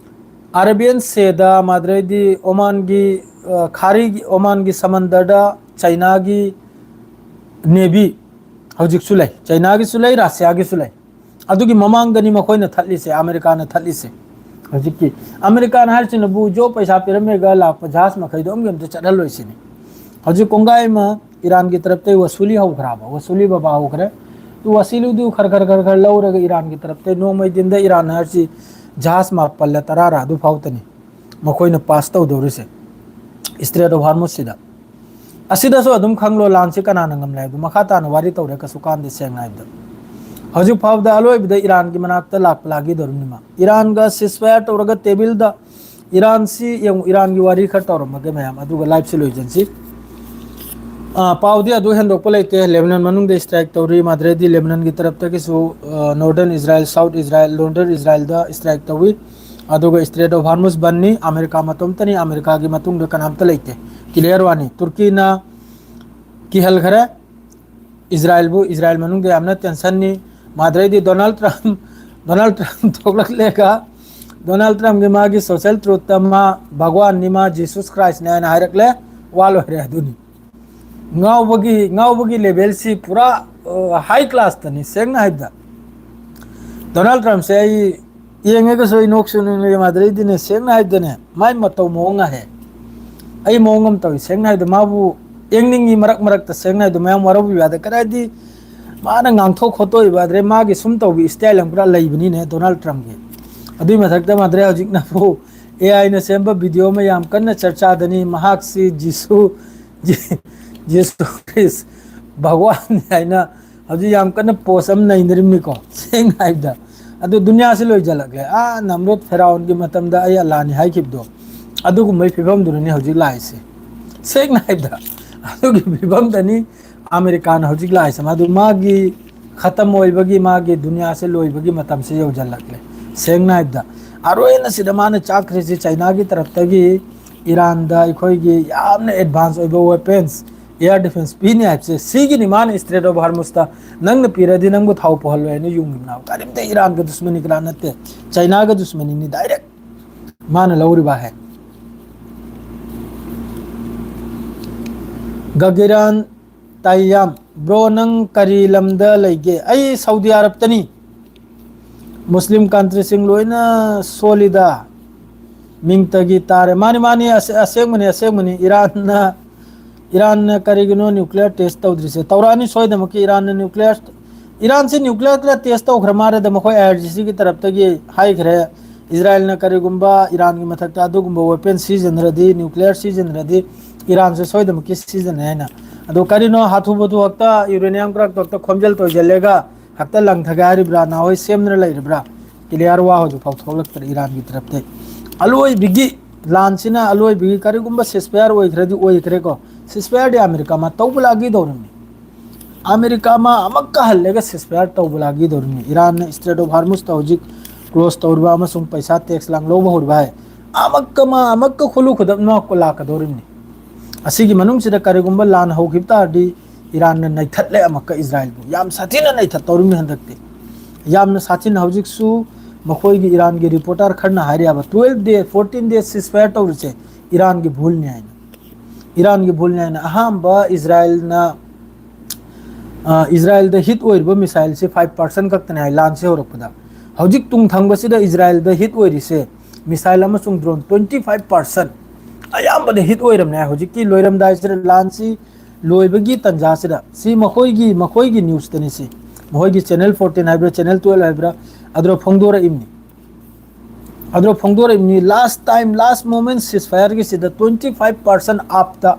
ꯑꯔꯥꯕꯤꯌꯟ ꯁꯦꯗ, ꯃꯥꯗ꯭ꯔꯩꯗꯤ ꯑꯣꯃꯥꯟꯒꯤ, ꯑ, ꯈꯥꯔꯤꯒꯤ, ꯑꯣꯃꯥꯟꯒꯤ ꯁꯃꯟꯗꯔꯗ ꯆꯩꯅꯥꯒꯤ ꯅꯦꯚꯤ ꯍꯧꯖꯤꯛꯁꯨ ꯂꯩ, ꯆꯩꯅꯥꯒꯤꯁꯨ ꯂꯩ, ꯔꯁꯤꯌꯥꯒꯤꯁꯨ ꯂꯩ꯫ ꯑꯗꯨꯒꯤ ꯃꯃꯥꯡꯗꯅꯤ ꯃꯈꯣꯏꯅ ꯊꯠꯂꯤꯁꯦ, ꯑꯃꯦꯔꯤꯀꯥꯅ ꯊꯠꯂꯤꯁꯦ꯫ ꯍꯧꯖꯤꯛꯀꯤ ꯑꯃꯦꯔꯤꯀꯥꯅ ꯍꯥꯏꯔꯤꯁꯤꯅꯕꯨ ꯖꯣ ꯄꯩꯁꯥ ꯄꯤꯔꯝꯃꯦꯒ ꯂꯥꯛꯄ ꯖꯍꯥꯖ ꯃꯈꯩꯗꯣ ꯑꯃꯒꯤ ꯑꯝꯇ ꯆꯠꯍꯜꯂꯣꯏ ꯁꯤꯅꯤ꯫ ꯍꯧꯖꯤꯛ ꯀꯣꯡꯒꯥꯏ ꯑꯃ ꯏꯔꯥꯟꯒꯤ ꯇꯔꯞꯇꯩ ꯋꯁꯨꯂꯤ ꯍꯧꯈ꯭ꯔꯕ, ꯋꯁꯨꯂꯤ ꯕꯕꯥ ꯍꯧꯈ꯭ꯔꯦ꯫ ꯇꯨ ꯋꯁꯨꯂꯤꯗꯨ ꯈꯔ ꯈꯔ ꯈꯔ ꯈꯔ ꯂꯧꯔꯒ ꯏꯔꯥꯟꯒꯤ ꯇꯔꯞꯇꯩ ꯅꯣꯡꯃꯩ ꯗꯤꯟꯗ ꯏꯔꯥꯟ ꯍꯥꯏꯔꯁꯤ ꯖꯍꯥꯖ ꯃꯥꯄꯜꯂ ꯇꯔꯥꯔ ꯑꯗꯨ ꯐꯥꯎꯇꯅꯤ ꯃꯈꯣꯏꯅ ꯄꯥꯁ ꯇꯧꯗꯧꯔꯤꯁꯦ ꯏꯁꯇ꯭ꯔꯦꯠ ꯑꯣꯐ ꯍꯥꯔꯃꯨꯁꯁꯤꯗ꯫ ꯑꯁꯤꯗꯁꯨ ꯑꯗꯨꯝ ꯈꯪꯂꯣ, ꯂꯥꯟꯁꯤ ꯀꯅꯥꯅ ꯉꯝꯂꯦ ꯍꯥꯏꯕꯗꯣ꯫ ꯃꯈꯥ ꯇꯥꯅ ꯋꯥꯔꯤ ꯇꯧꯔꯦ, ꯀꯩꯁꯨ ꯀꯥꯟꯗꯦ, ꯁꯦꯡꯅ ꯍꯥꯏꯕꯗ꯫ ꯍꯧꯖꯤꯛ ꯐꯥꯎꯕꯗ ꯑꯂꯣꯏꯕꯗ ꯏꯔꯥꯟꯒꯤ ꯃꯅꯥꯛꯇ ꯂꯥꯛꯄ ꯂꯥꯛꯈꯤꯗꯧꯔꯤꯕꯅꯤꯃ꯫ ꯏꯔꯥꯟꯒ ceasefire ꯇꯧꯔꯒ ꯇꯦꯕꯤꯜꯗ ꯏꯔꯥꯟꯁꯤ ꯌꯦꯡꯉꯨ, ꯏꯔꯥꯟꯒꯤ ꯋꯥꯔꯤ ꯈꯔ ꯇꯧꯔꯝꯃꯒꯦ ꯃꯌꯥꯝ, ꯑꯗꯨꯒ ꯂꯥꯏꯐꯁꯤ ꯂꯣꯏꯁꯤꯟꯁꯤ꯫ ꯑꯥ, ꯄꯥꯎꯗꯤ ꯑꯗꯨ ꯍꯦꯟꯗꯣꯛꯄ ꯂꯩꯇꯦ꯫ ꯂꯦꯕꯅꯟ ꯃꯅꯨꯡꯗ ꯏꯁꯇ꯭ꯔꯥꯏꯛ ꯇꯧꯔꯤ, ꯃꯥꯗ꯭ꯔꯦꯗꯤ ꯂꯦꯕꯅꯟꯒꯤ ꯇꯔꯞꯇꯒꯤꯁꯨ, ꯑ, ꯅꯣꯔꯗꯔꯟ ꯏꯖꯔꯥꯏꯜ, ꯁꯥꯎꯠ ꯏꯖꯔꯥꯏꯜ, ꯅꯣꯔꯗꯔꯟ ꯏꯖꯔꯥꯏꯜꯗ ꯏꯁꯇ꯭ꯔꯥꯏꯛ ꯇꯧꯏ꯫ ꯑꯗꯨꯒ ꯏꯁꯇ꯭ꯔꯦꯠ ꯑꯣꯐ ꯍꯥꯔꯃꯨꯁ ꯕꯟꯅꯤ, ꯑꯃꯦꯔꯤꯀꯥ ꯃꯇꯣꯝꯇꯅꯤ, ꯑꯃꯦꯔꯤꯀꯥꯒꯤ ꯃꯇꯨꯡꯗ ꯀꯅꯥꯝꯇ ꯂꯩꯇꯦ꯫ ꯀ꯭ꯂꯤꯌꯥꯔ ꯋꯥꯅꯤ꯫ ꯇꯨꯔꯀꯤꯅ ꯀꯤꯍꯜꯈꯔꯦ ꯏꯖꯔꯥꯏꯜꯕꯨ, ꯏꯖꯔꯥꯏꯜ ꯃꯅꯨꯡꯗ ꯌꯥꯝꯅ ꯇꯦꯟꯁꯟꯅꯤ꯫ ꯃꯥꯗ꯭ꯔꯩꯗꯤ ꯗꯣꯅꯥꯜꯗ ꯇ꯭ꯔꯝꯞ, ꯗꯣꯅꯥꯜꯗ ꯇ꯭ꯔꯝꯞ ꯊꯣꯛꯂꯛꯂꯦꯒ, ꯗꯣꯅꯥꯜꯗ ꯇ꯭ꯔꯝꯞꯀꯤ ꯃꯥꯒꯤ ꯁꯣꯁꯦꯜ ꯇ꯭ꯔꯨꯠꯇ ꯃꯥ ꯚꯒꯋꯥꯟꯅꯤ, ꯃꯥ ꯖꯤꯁꯨꯁ ꯈ꯭ꯔꯥꯏꯁꯅꯦ ꯍꯥꯏꯅ ꯍꯥꯏꯔꯛꯂꯦ꯫ ꯋꯥ ꯂꯣꯏꯔꯦ ꯑꯗꯨꯅꯤ꯫ ꯉꯥꯎꯕꯒꯤ ꯉꯥꯎꯕꯒꯤ ꯂꯦꯚꯦꯜꯁꯤ ꯄꯨꯔꯥ ꯍꯥꯏ ꯀ꯭ꯂꯥꯁꯇꯅꯤ꯫ ꯁꯦꯡꯅ ꯍꯥꯏꯕꯗ, ꯗꯣꯅꯥꯜꯗ ꯇ꯭ꯔꯝꯞꯁꯦ ꯑꯩ ꯌꯦꯡꯉꯒꯁꯨ ꯑꯩ ꯅꯣꯛꯁꯨ ꯅꯣꯛꯅꯤꯡꯉꯦ꯫ ꯃꯥꯗ꯭ꯔꯩꯗꯤꯅꯦ, ꯁꯦꯡꯅ ꯍꯥꯏꯕꯗꯅꯦ, ꯃꯥꯏ ꯃꯇꯧ ꯃꯑꯣꯡ ꯉꯥꯍꯦ꯫ ꯑꯩ ꯃꯑꯣꯡ ꯑꯃ ꯇꯧꯏ꯫ ꯁꯦꯡꯅ ꯍꯥꯏꯕꯗ, ꯃꯥꯕꯨ ꯌꯦꯡꯅꯤꯡꯉꯤ꯫ ꯃꯔꯛ ꯃꯔꯛꯇ, ꯁꯦꯡꯅ ꯍꯥꯏꯕꯗ, ꯃꯌꯥꯝ ꯋꯥꯔꯧꯕꯤꯕ ꯌꯥꯗꯦ꯫ ꯀꯗꯥꯏꯗꯤ ꯃꯥꯅ ꯉꯥꯡꯊꯣꯛ ꯈꯣꯠꯇꯣꯛꯏꯕ, ꯑꯗꯩ ꯃꯥꯒꯤ ꯁꯨꯝ ꯇꯧꯕꯤ ꯏꯁꯇꯥꯏꯜ ꯑꯃ ꯄꯨꯔꯥ ꯂꯩꯕꯅꯤꯅꯦ ꯗꯣꯅꯥꯜꯗ ꯇ꯭ꯔꯝꯞꯀꯤ꯫ ꯑꯗꯨꯏ ꯃꯊꯛꯇ ꯃꯥꯗ꯭ꯔꯦ ꯍꯧꯖꯤꯛꯅꯕꯨ ꯑꯦ ꯑꯥꯏꯅ ꯁꯦꯝꯕ ꯚꯤꯗꯤꯑꯣ ꯑꯃ ꯌꯥꯝ ꯀꯟꯅ ꯆꯔꯆꯥꯗꯅꯤ꯫ ꯃꯍꯥꯛꯁꯤ ꯖꯤꯁꯨ, ꯖꯤ-, ꯖꯤꯁꯨ ꯈ꯭ꯔꯤꯁ ꯚꯒꯋꯥꯟꯅꯤ ꯍꯥꯏꯅ ꯍꯧꯖꯤꯛ ꯌꯥꯝ ꯀꯟꯅ ꯄꯣꯁ ꯑꯃ ꯅꯩꯅꯔꯤꯕꯅꯤꯀꯣ꯫ ꯁꯦꯡꯅ ꯍꯥꯏꯕꯗ, ꯑꯗꯨ ꯗꯨꯅꯤꯌꯥꯁꯤ ꯂꯣꯏꯖꯜꯂꯛꯂꯦ꯫ ꯑꯥ, ꯅꯝꯔꯨꯗ ꯐꯦꯔꯥꯎꯟꯒꯤ ꯃꯇꯝꯗ ꯑꯩ ꯑꯜꯂꯥꯅꯤ ꯍꯥꯏꯈꯤꯕꯗꯣ, ꯑꯗꯨꯒꯨꯝꯕꯒꯤ ꯐꯤꯕꯝꯗꯨꯅꯅꯤ ꯍꯧꯖꯤꯛ ꯂꯥꯛꯏꯁꯦ꯫ ꯁꯦꯡꯅ ꯍꯥꯏꯕꯗ, ꯑꯗꯨꯒꯤ ꯐꯤꯕꯝꯗꯅꯤ ꯑꯃꯦꯔꯤꯀꯥꯅ ꯍꯧꯖꯤꯛ ꯂꯥꯛꯏꯁꯦ꯫ ꯃꯥꯗꯨ ꯃꯥꯒꯤ ꯈꯇꯝ ꯑꯣꯏꯕꯒꯤ, ꯃꯥꯒꯤ ꯗꯨꯅꯤꯌꯥꯁꯦ ꯂꯣꯏꯕꯒꯤ ꯃꯇꯝꯁꯦ ꯌꯧꯁꯤꯜꯂꯛꯂꯦ꯫ ꯁꯦꯡꯅ ꯍꯥꯏꯕꯗ, ꯑꯔꯣꯏꯅꯁꯤꯗ ꯃꯥꯅ ꯆꯥꯛꯈ꯭ꯔꯤꯁꯤ ꯆꯩꯅꯥꯒꯤ ꯇꯔꯞꯇꯒꯤ ꯏꯔꯥꯟꯗ ꯑꯩꯈꯣꯏꯒꯤ ꯌꯥꯝꯅ ꯑꯦꯗꯚꯥꯟꯁ ꯑꯣꯏꯕ ꯋꯦꯄꯟꯁ, ꯑꯦꯌꯥꯔ ꯗꯤꯐꯦꯟꯁ ꯄꯤꯅꯤ ꯍꯥꯏꯕꯁꯦ꯫ ꯁꯤꯒꯤꯅꯤ ꯃꯥꯅ ꯏꯁꯇ꯭ꯔꯦꯠ ꯑꯣꯐ ꯍꯥꯔꯃꯨꯁꯇ ꯅꯪꯅ ꯄꯤꯔꯗꯤ ꯅꯪꯕꯨ ꯊꯥꯎ ꯄꯨꯍꯜꯂꯣꯏ ꯍꯥꯏꯅ ꯌꯨꯡꯉꯤꯕꯅ꯫ ꯀꯔꯤꯝꯇ ꯏꯔꯥꯟꯒ ꯗꯨꯁꯃꯅꯤ ꯀꯅꯥ ꯅꯠꯇꯦ, ꯆꯩꯅꯥꯒ ꯗꯨꯁꯃꯅꯤꯅꯤ ꯗꯥꯏꯔꯦꯛ ꯃꯥꯅ ꯂꯧꯔꯤꯕ ꯍꯥꯏ꯫ ꯒꯒꯤꯔꯥꯟ ꯇꯥꯏꯌꯥꯝ, ꯕ꯭ꯔꯣ, ꯅꯪ ꯀꯔꯤ ꯂꯝꯗ ꯂꯩꯒꯦ? ꯑꯩ ꯁꯥꯎꯗꯤ ꯑꯔꯕꯇꯅꯤ꯫ ꯃꯨꯁꯂꯤꯝ ꯀꯟꯇ꯭ꯔꯤꯁꯤꯡ ꯂꯣꯏꯅ ꯁꯣꯜꯂꯤꯗ꯫ ꯃꯤꯡꯇꯒꯤ ꯇꯥꯔꯦ꯫ ꯃꯥꯅꯤ, ꯃꯥꯅꯤ, ꯑꯁꯦ-, ꯑꯁꯦꯡꯕꯅꯤ, ꯑꯁꯦꯡꯕꯅꯤ꯫ ꯏꯔꯥꯟꯅ, ꯏꯔꯥꯟꯅ ꯀꯔꯤꯒꯤꯅꯣ ꯅ꯭ꯌꯨꯀ꯭ꯂꯤꯌꯔ ꯇꯦꯁ ꯇꯧꯗ꯭ꯔꯤꯁꯦ? ꯇꯧꯔꯛꯑꯅꯤ ꯁꯣꯏꯗꯅꯃꯛꯀꯤ꯫ ꯏꯔꯥꯟꯅ ꯅ꯭ꯌꯨꯀ꯭ꯂꯤꯌꯔ, ꯏꯔꯥꯟꯁꯤ ꯅ꯭ꯌꯨꯀ꯭ꯂꯤꯌꯔ ꯇꯦꯁ ꯇꯧꯈ꯭ꯔ ꯃꯥꯜꯂꯦꯗ, ꯃꯈꯣꯏ ꯑꯥꯏ ꯑꯥꯔ ꯖꯤ ꯁꯤꯒꯤ ꯇꯔꯞꯇꯒꯤ ꯍꯥꯏꯈ꯭ꯔꯦ꯫ ꯏꯖꯔꯥꯏꯜꯅ ꯀꯔꯤꯒꯨꯝꯕ ꯏꯔꯥꯟꯒꯤ ꯃꯊꯛꯇ ꯑꯗꯨꯒꯨꯝꯕ ꯋꯦꯄꯟ ꯁꯤꯖꯤꯟꯅꯔꯗꯤ, ꯅ꯭ꯌꯨꯀ꯭ꯂꯤꯌꯔ ꯁꯤꯖꯤꯟꯅꯔꯗꯤ, ꯏꯔꯥꯟꯁꯦ ꯁꯣꯏꯗꯅꯃꯛꯀꯤ ꯁꯤꯖꯤꯟꯅꯩ ꯍꯥꯏꯅ꯫ ꯑꯗꯣ ꯀꯔꯤꯅꯣ ꯍꯥꯊꯨ ꯕꯊꯨ ꯍꯦꯛꯇ ꯌꯨꯔꯦꯅꯤꯌꯝ ꯀ꯭ꯔꯛꯇꯣ ꯍꯦꯛꯇ ꯈꯣꯝꯖꯤꯜ ꯇꯣꯏꯁꯤꯜꯂꯒ ꯍꯦꯛꯇ ꯂꯪꯊꯒꯦ ꯍꯥꯏꯔꯤꯕ꯭ꯔꯥ? ꯅꯍꯥꯟꯋꯥꯏ ꯁꯦꯝꯗꯅ ꯂꯩꯔꯤꯕ꯭ꯔꯥ? ꯀ꯭ꯂꯤꯌꯥꯔ ꯋꯥ ꯍꯧꯖꯤꯛ ꯐꯥꯎ ꯊꯣꯛꯂꯛꯇ꯭ꯔꯦ ꯏꯔꯥꯟꯒꯤ ꯇꯔꯞꯇꯩ꯫ ꯑꯂꯣꯏꯕꯒꯤ ꯂꯥꯟꯁꯤꯅ ꯑꯂꯣꯏꯕꯒꯤ ꯀꯔꯤꯒꯨꯝꯕ ꯁꯤꯁꯐꯥꯌꯔ ꯑꯣꯏꯈ꯭ꯔꯗꯤ ꯑꯣꯏꯈ꯭ꯔꯦꯀꯣ꯫ ꯁꯤꯁꯐꯥꯌꯔꯗꯤ ꯑꯃꯦꯔꯤꯀꯥ ꯃꯥ ꯇꯧꯕ ꯂꯥꯛꯈꯤꯗꯧꯔꯤꯕꯅꯤ꯫ ꯑꯃꯦꯔꯤꯀꯥ ꯃꯥ ꯑꯃꯛꯀ ꯍꯜꯂꯒ ꯁꯤꯁꯐꯥꯌꯔ ꯇꯧꯕ ꯂꯥꯛꯈꯤꯗꯧꯔꯤꯕꯅꯤ꯫ ꯏꯔꯥꯟꯅ ꯏꯁꯇ꯭ꯔꯦꯠ ꯑꯣꯐ ꯍꯥꯔꯃꯨꯁꯇ ꯍꯧꯖꯤꯛ ꯀ꯭ꯂꯣꯖ ꯇꯧꯔꯤꯕ ꯑꯃꯁꯨꯡ ꯄꯩꯁꯥ ꯇꯦꯛꯁ ꯂꯥꯡ ꯂꯧꯕ ꯍꯧꯔꯤꯕ ꯍꯥꯏ꯫ ꯑꯃꯛꯀ ꯃꯥ ꯑꯃꯛꯀ ꯈꯨꯂꯨ ꯈꯨꯗꯞꯅ ꯂꯥꯛꯀꯗꯧꯔꯤꯕꯅꯤ꯫ ꯑꯁꯤꯒꯤ ꯃꯅꯨꯡꯁꯤꯗ ꯀꯔꯤꯒꯨꯝꯕ ꯂꯥꯟ ꯍꯧꯈꯤꯕ ꯇꯥꯔꯗꯤ ꯏꯔꯥꯟꯅ ꯅꯩꯊꯠꯂꯦ ꯑꯃꯛꯀ ꯏꯖꯔꯥꯏꯜꯕꯨ꯫ ꯌꯥꯝ ꯁꯥꯊꯤꯅ ꯅꯩꯊꯠꯇꯧꯔꯤꯕꯅꯤ ꯍꯟꯗꯛꯇꯤ꯫ ꯌꯥꯝꯅ ꯁꯥꯊꯤꯅ ꯍꯧꯖꯤꯛꯁꯨ ꯃꯈꯣꯏꯒꯤ ꯏꯔꯥꯟꯒꯤ ꯔꯤꯄꯣꯔꯇꯔ ꯈꯔꯅ ꯍꯥꯏꯔꯤꯕ twelve day, fourteen day ceasefire ꯇꯧꯔꯤꯁꯦ ꯏꯔꯥꯟꯒꯤ ꯚꯨꯜꯅꯤ ꯍꯥꯏꯅ꯫ ꯏꯔꯥꯟꯒꯤ ꯚꯨꯜꯅꯦꯅ꯫ ꯑꯍꯥꯟꯕ ꯏꯖꯔꯥꯌꯦꯜꯅ, ꯑ, ꯏꯖꯔꯥꯌꯦꯜꯗ ꯍꯤꯠ ꯑꯣꯏꯔꯤꯕ ꯃꯤꯁꯥꯏꯜꯁꯤ ꯐꯥꯏꯚ ꯄꯥꯔꯁꯦꯟ ꯈꯛꯇꯅꯦ ꯍꯥꯏ, ꯂꯥꯟꯁꯤ ꯍꯧꯔꯛꯄꯗ꯫ ꯍꯧꯖꯤꯛ ꯇꯨꯡ ꯊꯪꯕꯁꯤꯗ ꯏꯖꯔꯥꯌꯦꯜꯗ ꯍꯤꯠ ꯑꯣꯏꯔꯤꯁꯦ ꯃꯤꯁꯥꯏꯜ ꯑꯃꯁꯨꯡ ꯗ꯭ꯔꯣꯟ ꯇ꯭ꯋꯦꯟꯇꯤ ꯐꯥꯏꯚ ꯄꯥꯔꯁꯦꯟ ꯑꯌꯥꯝꯕꯗ ꯍꯤꯠ ꯑꯣꯏꯔꯝꯅꯦ ꯍꯥꯏ꯫ ꯍꯧꯖꯤꯛꯀꯤ ꯂꯣꯏꯔꯝꯗꯥꯏꯁꯤꯗ, ꯂꯥꯟꯁꯤ ꯂꯣꯏꯕꯒꯤ ꯇꯥꯟꯖꯥꯁꯤꯗ꯫ ꯁꯤ ꯃꯈꯣꯏꯒꯤ, ꯃꯈꯣꯏꯒꯤ ꯅ꯭ꯌꯨꯁꯇꯅꯤ ꯁꯤ꯫ ꯃꯈꯣꯏꯒꯤ ꯆꯦꯅꯦꯜ ꯐꯣꯔꯇꯤꯟ ꯍꯥꯏꯕ꯭ꯔꯥ, ꯆꯦꯅꯦꯜ ꯇꯨꯋꯦꯜꯞ ꯍꯥꯏꯕ꯭ꯔꯥ, ꯑꯗꯨꯗ ꯐꯣꯡꯗꯣꯔꯛꯏꯕꯅꯤ꯫ ꯑꯗꯨꯗ ꯐꯣꯡꯗꯣꯔꯛꯏꯕꯅꯤ, ꯂꯥꯁ ꯇꯥꯏꯝ, ꯂꯥꯁ ꯃꯣꯃꯦꯟ ꯁꯤꯁ ꯐꯥꯌꯔꯒꯤꯁꯤꯗ ꯇ꯭ꯋꯦꯟꯇꯤ ꯐꯥꯏꯚ ꯄꯥꯔꯁꯦꯟ ꯑꯞꯇ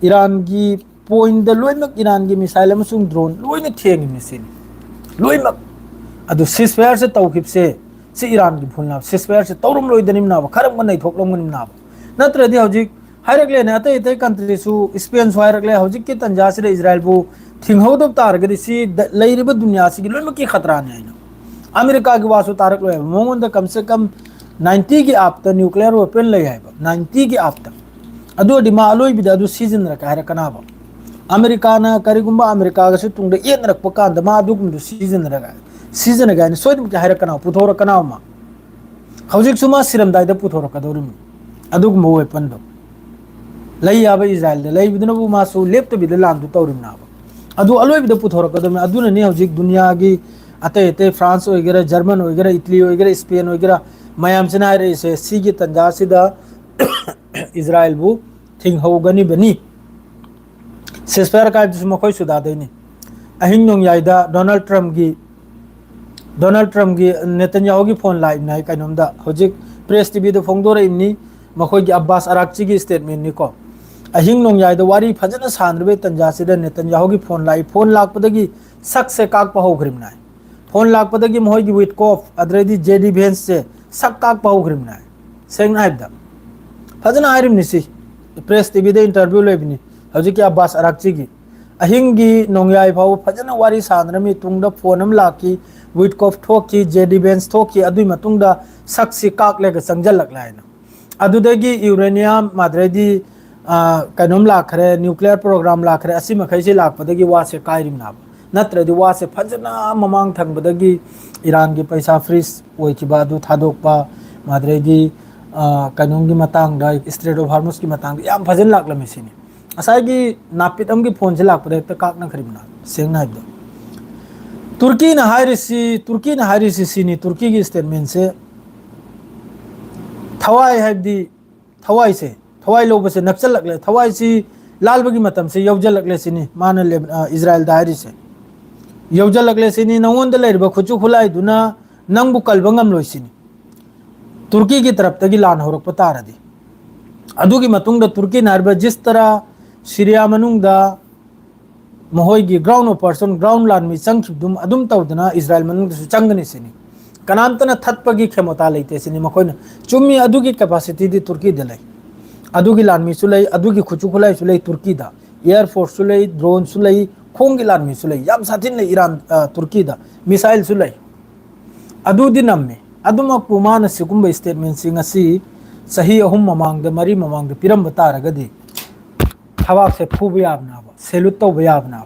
ꯏꯔꯥꯟꯒꯤ ꯄꯣꯏꯟꯗ ꯂꯣꯏꯅꯃꯛ ꯏꯔꯥꯟꯒꯤ ꯃꯤꯁꯥꯏꯜ ꯑꯃꯁꯨꯡ ꯗ꯭ꯔꯣꯟ ꯂꯣꯏꯅ ꯊꯦꯡꯉꯤꯕꯅꯤ ꯁꯤꯅꯤ꯫ ꯂꯣꯏꯅꯃꯛ꯫ ꯑꯗꯨ ꯁꯤꯁ ꯐꯥꯌꯔꯁꯦ ꯇꯧꯈꯤꯕꯁꯦ, ꯁꯤ ꯏꯔꯥꯟꯒꯤ ꯐꯨꯜꯅꯦꯕ꯫ ꯁꯤꯁ ꯐꯥꯌꯔꯁꯦ ꯇꯧꯔꯝꯂꯣꯏꯗꯅꯤꯝꯅꯦꯕ, ꯈꯔ ꯑꯃ ꯅꯩꯊꯣꯛꯂꯝꯒꯅꯤꯝꯅꯦꯕ꯫ ꯅꯠꯇ꯭ꯔꯗꯤ ꯍꯧꯖꯤꯛ ꯍꯥꯏꯔꯛꯂꯦꯅꯦ, ꯑꯇꯩ ꯑꯇꯩ ꯀꯟꯇ꯭ꯔꯤꯁꯨ, ꯏꯁꯄꯦꯟꯁꯨ ꯍꯥꯏꯔꯛꯂꯦ, ꯍꯧꯖꯤꯛꯀꯤ ꯇꯟꯖꯥꯁꯤꯗ ꯏꯖꯔꯥꯌꯦꯜꯕꯨ ꯊꯤꯡꯍꯧꯗꯕ ꯇꯥꯔꯒꯗꯤ ꯁꯤ ꯗ-, ꯂꯩꯔꯤꯕ ꯗꯨꯅꯤꯌꯥꯁꯤꯒꯤ ꯂꯣꯏꯅꯃꯛꯀꯤ ꯈꯇ꯭ꯔꯥꯅꯤ ꯍꯥꯏꯅ꯫ ꯑꯃꯦꯔꯤꯀꯥꯒꯤ ꯋꯥꯁꯨ ꯇꯥꯔꯛꯂꯣꯏ ꯍꯥꯏꯕ, ꯃꯉꯣꯟꯗ ꯀꯝ ꯁꯦ ꯀꯝ ꯅꯥꯏꯟꯇꯤꯒꯤ ꯑꯞꯇ ꯅ꯭ꯌꯨꯀ꯭ꯂꯤꯌꯔ ꯋꯦꯄꯟ ꯂꯩ ꯍꯥꯏꯕ, ꯅꯥꯏꯟꯇꯤꯒꯤ ꯑꯞꯇ꯫ ꯑꯗꯨ ꯑꯣꯏꯔꯗꯤ ꯃꯥ ꯑꯂꯣꯏꯕꯤꯗ ꯑꯗꯨ ꯁꯤꯖꯤꯟꯅꯔꯛꯀꯦ ꯍꯥꯏꯔꯛꯀꯅꯥꯕ꯫ ꯑꯃꯦꯔꯤꯀꯥꯅ ꯀꯔꯤꯒꯨꯝꯕ ꯑꯃꯦꯔꯤꯀꯥꯒꯁꯨ ꯇꯨꯡꯗ ꯌꯦꯠꯅꯔꯛꯄ ꯀꯥꯟꯗ ꯃꯥ ꯑꯗꯨꯒꯨꯝꯕꯗꯨ ꯁꯤꯖꯤꯟꯅꯔꯒ, ꯁꯤꯖꯤꯟꯅꯒꯦ ꯍꯥꯏꯅ ꯁꯣꯏꯗꯅꯃꯛꯀꯤ ꯍꯥꯏꯔꯛꯀꯅꯥꯕ, ꯄꯨꯊꯣꯔꯛꯀꯅꯥꯕ ꯃꯥ꯫ ꯍꯧꯖꯤꯛꯁꯨ ꯃꯥ ꯁꯤꯔꯝꯗꯥꯏꯗ ꯄꯨꯊꯣꯔꯛꯀꯗꯧꯔꯤꯕꯅꯤ ꯑꯗꯨꯒꯨꯝꯕ ꯋꯦꯄꯟꯗꯣ꯫ ꯂꯩ ꯌꯥꯕ ꯏꯖꯔꯥꯌꯦꯜꯗ ꯂꯩꯕꯗꯨꯅꯕꯨ ꯃꯥꯁꯨ ꯂꯦꯞꯇꯕꯤꯗ ꯂꯥꯟꯗꯨ ꯇꯧꯔꯤꯕꯅꯦꯕ꯫ ꯑꯗꯨ ꯑꯂꯣꯏꯕꯗ ꯄꯨꯊꯣꯔꯛꯀꯗꯕꯅꯤ꯫ ꯑꯗꯨꯅꯅꯤ ꯍꯧꯖꯤꯛ ꯗꯨꯅꯤꯌꯥꯒꯤ ꯑꯇꯩ ꯑꯇꯩ, ꯐ꯭ꯔꯥꯟꯁ ꯑꯣꯏꯒꯦꯔꯥ, ꯖꯔꯃꯟ ꯑꯣꯏꯒꯦꯔꯥ, ꯏꯇꯂꯤ ꯑꯣꯏꯒꯦꯔꯥ, ꯏꯁꯄꯦꯟ ꯑꯣꯏꯒꯦꯔꯥ, ꯃꯌꯥꯝꯁꯤꯅ ꯍꯥꯏꯔꯛꯏꯁꯦ, ꯁꯤꯒꯤ ꯇꯟꯖꯥꯁꯤꯗ ꯏꯖꯔꯥꯌꯦꯜꯕꯨ ꯊꯤꯡꯍꯧꯒꯅꯤꯕꯅꯤ꯫ ꯁꯤꯁ ꯐꯥꯌꯔ ꯀꯥꯏꯕꯗꯨꯁꯨ ꯃꯈꯣꯏ ꯁꯨꯗꯥꯗꯩꯅꯤ꯫ ꯑꯍꯤꯡ ꯅꯣꯡꯌꯥꯏꯗ ꯗꯣꯅꯥꯜꯗ ꯇ꯭ꯔꯝꯞꯀꯤ, ꯗꯣꯅꯥꯜꯗ ꯇ꯭ꯔꯝꯞꯀꯤ ꯅꯦꯇꯟꯌꯥꯍꯨꯒꯤ ꯐꯣꯟ ꯂꯥꯛꯏꯕꯅꯤ ꯍꯥꯏ ꯀꯩꯅꯣꯝꯗ꯫ ꯍꯧꯖꯤꯛ ꯄ꯭ꯔꯦꯁ ꯇꯤꯚꯤꯗ ꯐꯣꯡꯗꯣꯔꯛꯏꯕꯅꯤ, ꯃꯈꯣꯏꯒꯤ ꯑꯕꯥꯁ ꯑꯔꯥꯛꯆꯤꯒꯤ ꯁ꯭ꯇꯦꯠꯃꯦꯟꯅꯤꯀꯣ꯫ ꯑꯍꯤꯡ ꯅꯣꯡꯌꯥꯏꯗ ꯋꯥꯔꯤ ꯐꯖꯅ ꯁꯥꯟꯅꯔꯤꯕꯩ ꯇꯟꯖꯥꯁꯤꯗ ꯅꯦꯇꯟꯌꯥꯍꯨꯒꯤ ꯐꯣꯟ ꯂꯥꯛꯏ꯫ ꯐꯣꯟ ꯂꯥꯛꯄꯗꯒꯤ ꯁꯛꯁꯦ ꯀꯥꯛꯄ ꯍꯧꯈ꯭ꯔꯤꯕꯅꯤ ꯍꯥꯏ꯫ ꯐꯣꯟ ꯂꯥꯛꯄꯗꯒꯤ ꯃꯈꯣꯏꯒꯤ ꯋꯤꯠꯀꯣꯐ ꯑꯗꯩꯗꯤ ꯖꯦ ꯗꯤ ꯚꯦꯟꯁꯁꯦ ꯁꯛ ꯀꯥꯛꯄ ꯍꯧꯈ꯭ꯔꯤꯕꯅꯤ ꯍꯥꯏ꯫ ꯁꯦꯡꯅ ꯍꯥꯏꯕꯗ ꯐꯖꯅ ꯍꯥꯏꯔꯤꯕꯅꯤ ꯁꯤ, ꯄ꯭ꯔꯦꯁ ꯇꯤꯚꯤꯗ ꯏꯟꯇꯔꯚ꯭ꯌꯨ ꯂꯩꯕꯅꯤ ꯍꯧꯖꯤꯛꯀꯤ ꯑꯕꯥꯁ ꯑꯔꯥꯛꯆꯤꯒꯤ꯫ ꯑꯍꯤꯡꯒꯤ ꯅꯣꯡꯌꯥꯏ ꯐꯥꯎꯕ ꯐꯖꯅ ꯋꯥꯔꯤ ꯁꯥꯟꯅꯔꯝꯃꯤ꯫ ꯇꯨꯡꯗ ꯐꯣꯟ ꯑꯃ ꯂꯥꯛꯈꯤ, ꯋꯤꯠꯀꯣꯐ ꯊꯣꯛꯈꯤ, ꯖꯦ ꯗꯤ ꯚꯦꯟꯁ ꯊꯣꯛꯈꯤ, ꯑꯗꯨꯒꯤ ꯃꯇꯨꯡꯗ ꯁꯛꯁꯤ ꯀꯥꯛꯂꯒ ꯆꯪꯁꯤꯜꯂꯛꯂꯦ ꯍꯥꯏꯅ꯫ ꯑꯗꯨꯗꯒꯤ ꯌꯨꯔꯦꯅꯤꯌꯝ ꯑꯗꯩꯗꯤ, ꯑ, ꯀꯩꯅꯣꯝ ꯂꯥꯛꯈ꯭ꯔꯦ, ꯅ꯭ꯌꯨꯀ꯭ꯂꯤꯌꯔ ꯄ꯭ꯔꯣꯒ꯭ꯔꯥꯝ ꯂꯥꯛꯈ꯭ꯔꯦ, ꯑꯁꯤ ꯃꯈꯩꯁꯤ ꯂꯥꯛꯄꯗꯒꯤ ꯋꯥꯁꯦ ꯀꯥꯏꯔꯤꯕꯅꯦꯕ꯫ ꯅꯠꯇ꯭ꯔꯗꯤ ꯋꯥꯁꯦ ꯐꯖꯅ ꯃꯃꯥꯡ ꯊꯪꯕꯗꯒꯤ ꯏꯔꯥꯟꯒꯤ ꯄꯩꯁꯥ ꯐ꯭ꯔꯤꯖ ꯑꯣꯏꯈꯤꯕ ꯑꯗꯨ ꯊꯥꯗꯣꯛꯄ, ꯑꯗꯩꯗꯤ, ꯑ, ꯀꯩꯅꯣꯝꯒꯤ ꯃꯇꯥꯡꯗ, Strait of Hormuz ꯀꯤ ꯃꯇꯥꯡꯗ ꯌꯥꯝ ꯐꯖꯅ ꯂꯥꯛꯂꯝꯃꯤ ꯁꯤꯅꯤ꯫ ꯉꯁꯥꯏꯒꯤ ꯅꯥꯄꯤꯠ ꯑꯃꯒꯤ phone ꯁꯦ ꯂꯥꯛꯄꯗ ꯍꯦꯛꯇ ꯀꯥꯛꯅꯈ꯭ꯔꯤꯕꯅ, ꯁꯦꯡꯅ ꯍꯥꯏꯕꯗ꯫ ꯇꯨꯔꯀꯤꯅ ꯍꯥꯏꯔꯤꯁꯤ, ꯇꯨꯔꯀꯤꯅ ꯍꯥꯏꯔꯤꯁꯤ ꯁꯤꯅꯤ, ꯇꯨꯔꯀꯤꯒꯤ statement ꯁꯦ, ꯊꯋꯥꯏ ꯍꯥꯏꯕꯗꯤ ꯊꯋꯥꯏꯁꯦ, ꯊꯋꯥꯏ ꯂꯧꯕꯁꯦ ꯅꯛꯁꯜꯂꯛꯂꯦ, ꯊꯋꯥꯏꯁꯤ ꯂꯥꯜꯕꯒꯤ ꯃꯇꯝꯁꯦ ꯌꯧꯖꯜꯂꯛꯂꯦ ꯁꯤꯅꯤ ꯃꯥꯅ ꯂꯦꯕ-, ꯑ, ꯏꯖꯔꯥꯏꯜꯗ ꯍꯥꯏꯔꯤꯁꯦ꯫ ꯌꯧꯖꯜꯂꯛꯂꯦ ꯁꯤꯅꯤ, ꯅꯉꯣꯟꯗ ꯂꯩꯔꯤꯕ ꯈꯨꯠꯁꯨ ꯈꯨꯠꯂꯥꯏꯗꯨꯅ ꯅꯪꯕꯨ ꯀꯜꯕ ꯉꯝꯂꯣꯏ ꯁꯤꯅꯤ꯫ ꯇꯨꯔꯀꯤꯒꯤ ꯇꯔꯞꯇꯒꯤ ꯂꯥꯟ ꯍꯧꯔꯛꯄ ꯇꯥꯔꯗꯤ꯫ ꯑꯗꯨꯒꯤ ꯃꯇꯨꯡꯗ ꯇꯨꯔꯀꯤꯅ ꯍꯥꯏꯔꯤꯕ ꯖꯤꯁꯇꯔꯥ, ꯁꯤꯔꯤꯌꯥ ꯃꯅꯨꯡꯗ ꯃꯈꯣꯏꯒꯤ ground operation, ground ꯂꯥꯟꯃꯤ ꯆꯪꯈꯤꯕꯗꯨꯝ ꯑꯗꯨꯝ ꯇꯧꯗꯅ ꯏꯖꯔꯥꯏꯜ ꯃꯅꯨꯡꯗꯁꯨ ꯆꯪꯒꯅꯤ ꯁꯤꯅꯤ꯫ ꯀꯅꯥꯝꯇꯅ ꯊꯠꯄꯒꯤ ꯈꯦꯃꯣꯇꯥ ꯂꯩꯇꯦ ꯁꯤꯅꯤ ꯃꯈꯣꯏꯅ꯫ ꯆꯨꯝꯃꯤ, ꯑꯗꯨꯒꯤ capacity ꯗꯤ ꯇꯨꯔꯀꯤꯗ ꯂꯩ, ꯑꯗꯨꯒꯤ ꯂꯥꯟꯃꯤꯁꯨ ꯂꯩ, ꯑꯗꯨꯒꯤ ꯈꯨꯠꯁꯨ ꯈꯨꯠꯂꯥꯏꯁꯨ ꯂꯩ ꯇꯨꯔꯀꯤꯗ꯫ Air force ꯁꯨ ꯂꯩ, drone ꯁꯨ ꯂꯩ, ꯈꯣꯡꯒꯤ ꯂꯥꯟꯃꯤꯁꯨ ꯂꯩ, ꯌꯥꯝ ꯁꯥꯊꯤꯅ ꯂꯩ ꯏꯔꯥꯟ, ꯑ, ꯇꯨꯔꯀꯤꯗ꯫ Missile ꯁꯨ ꯂꯩ꯫ ꯑꯗꯨꯗꯤ ꯅꯝꯃꯤ꯫ ꯑꯗꯨꯃꯛꯄꯨ ꯃꯥꯅ ꯁꯤꯒꯨꯝꯕ statement ꯁꯤ ꯉꯁꯤ ꯆꯍꯤ ꯑꯍꯨꯝ ꯃꯃꯥꯡꯗ, ꯃꯔꯤ ꯃꯃꯥꯡꯗ ꯄꯤꯔꯝꯕ ꯇꯥꯔꯒꯗꯤ ꯊꯕꯥꯛꯁꯦ ꯐꯨꯕ ꯌꯥꯕꯅꯦꯕ, salute ꯇꯧꯕ ꯌꯥꯕꯅꯦꯕ꯫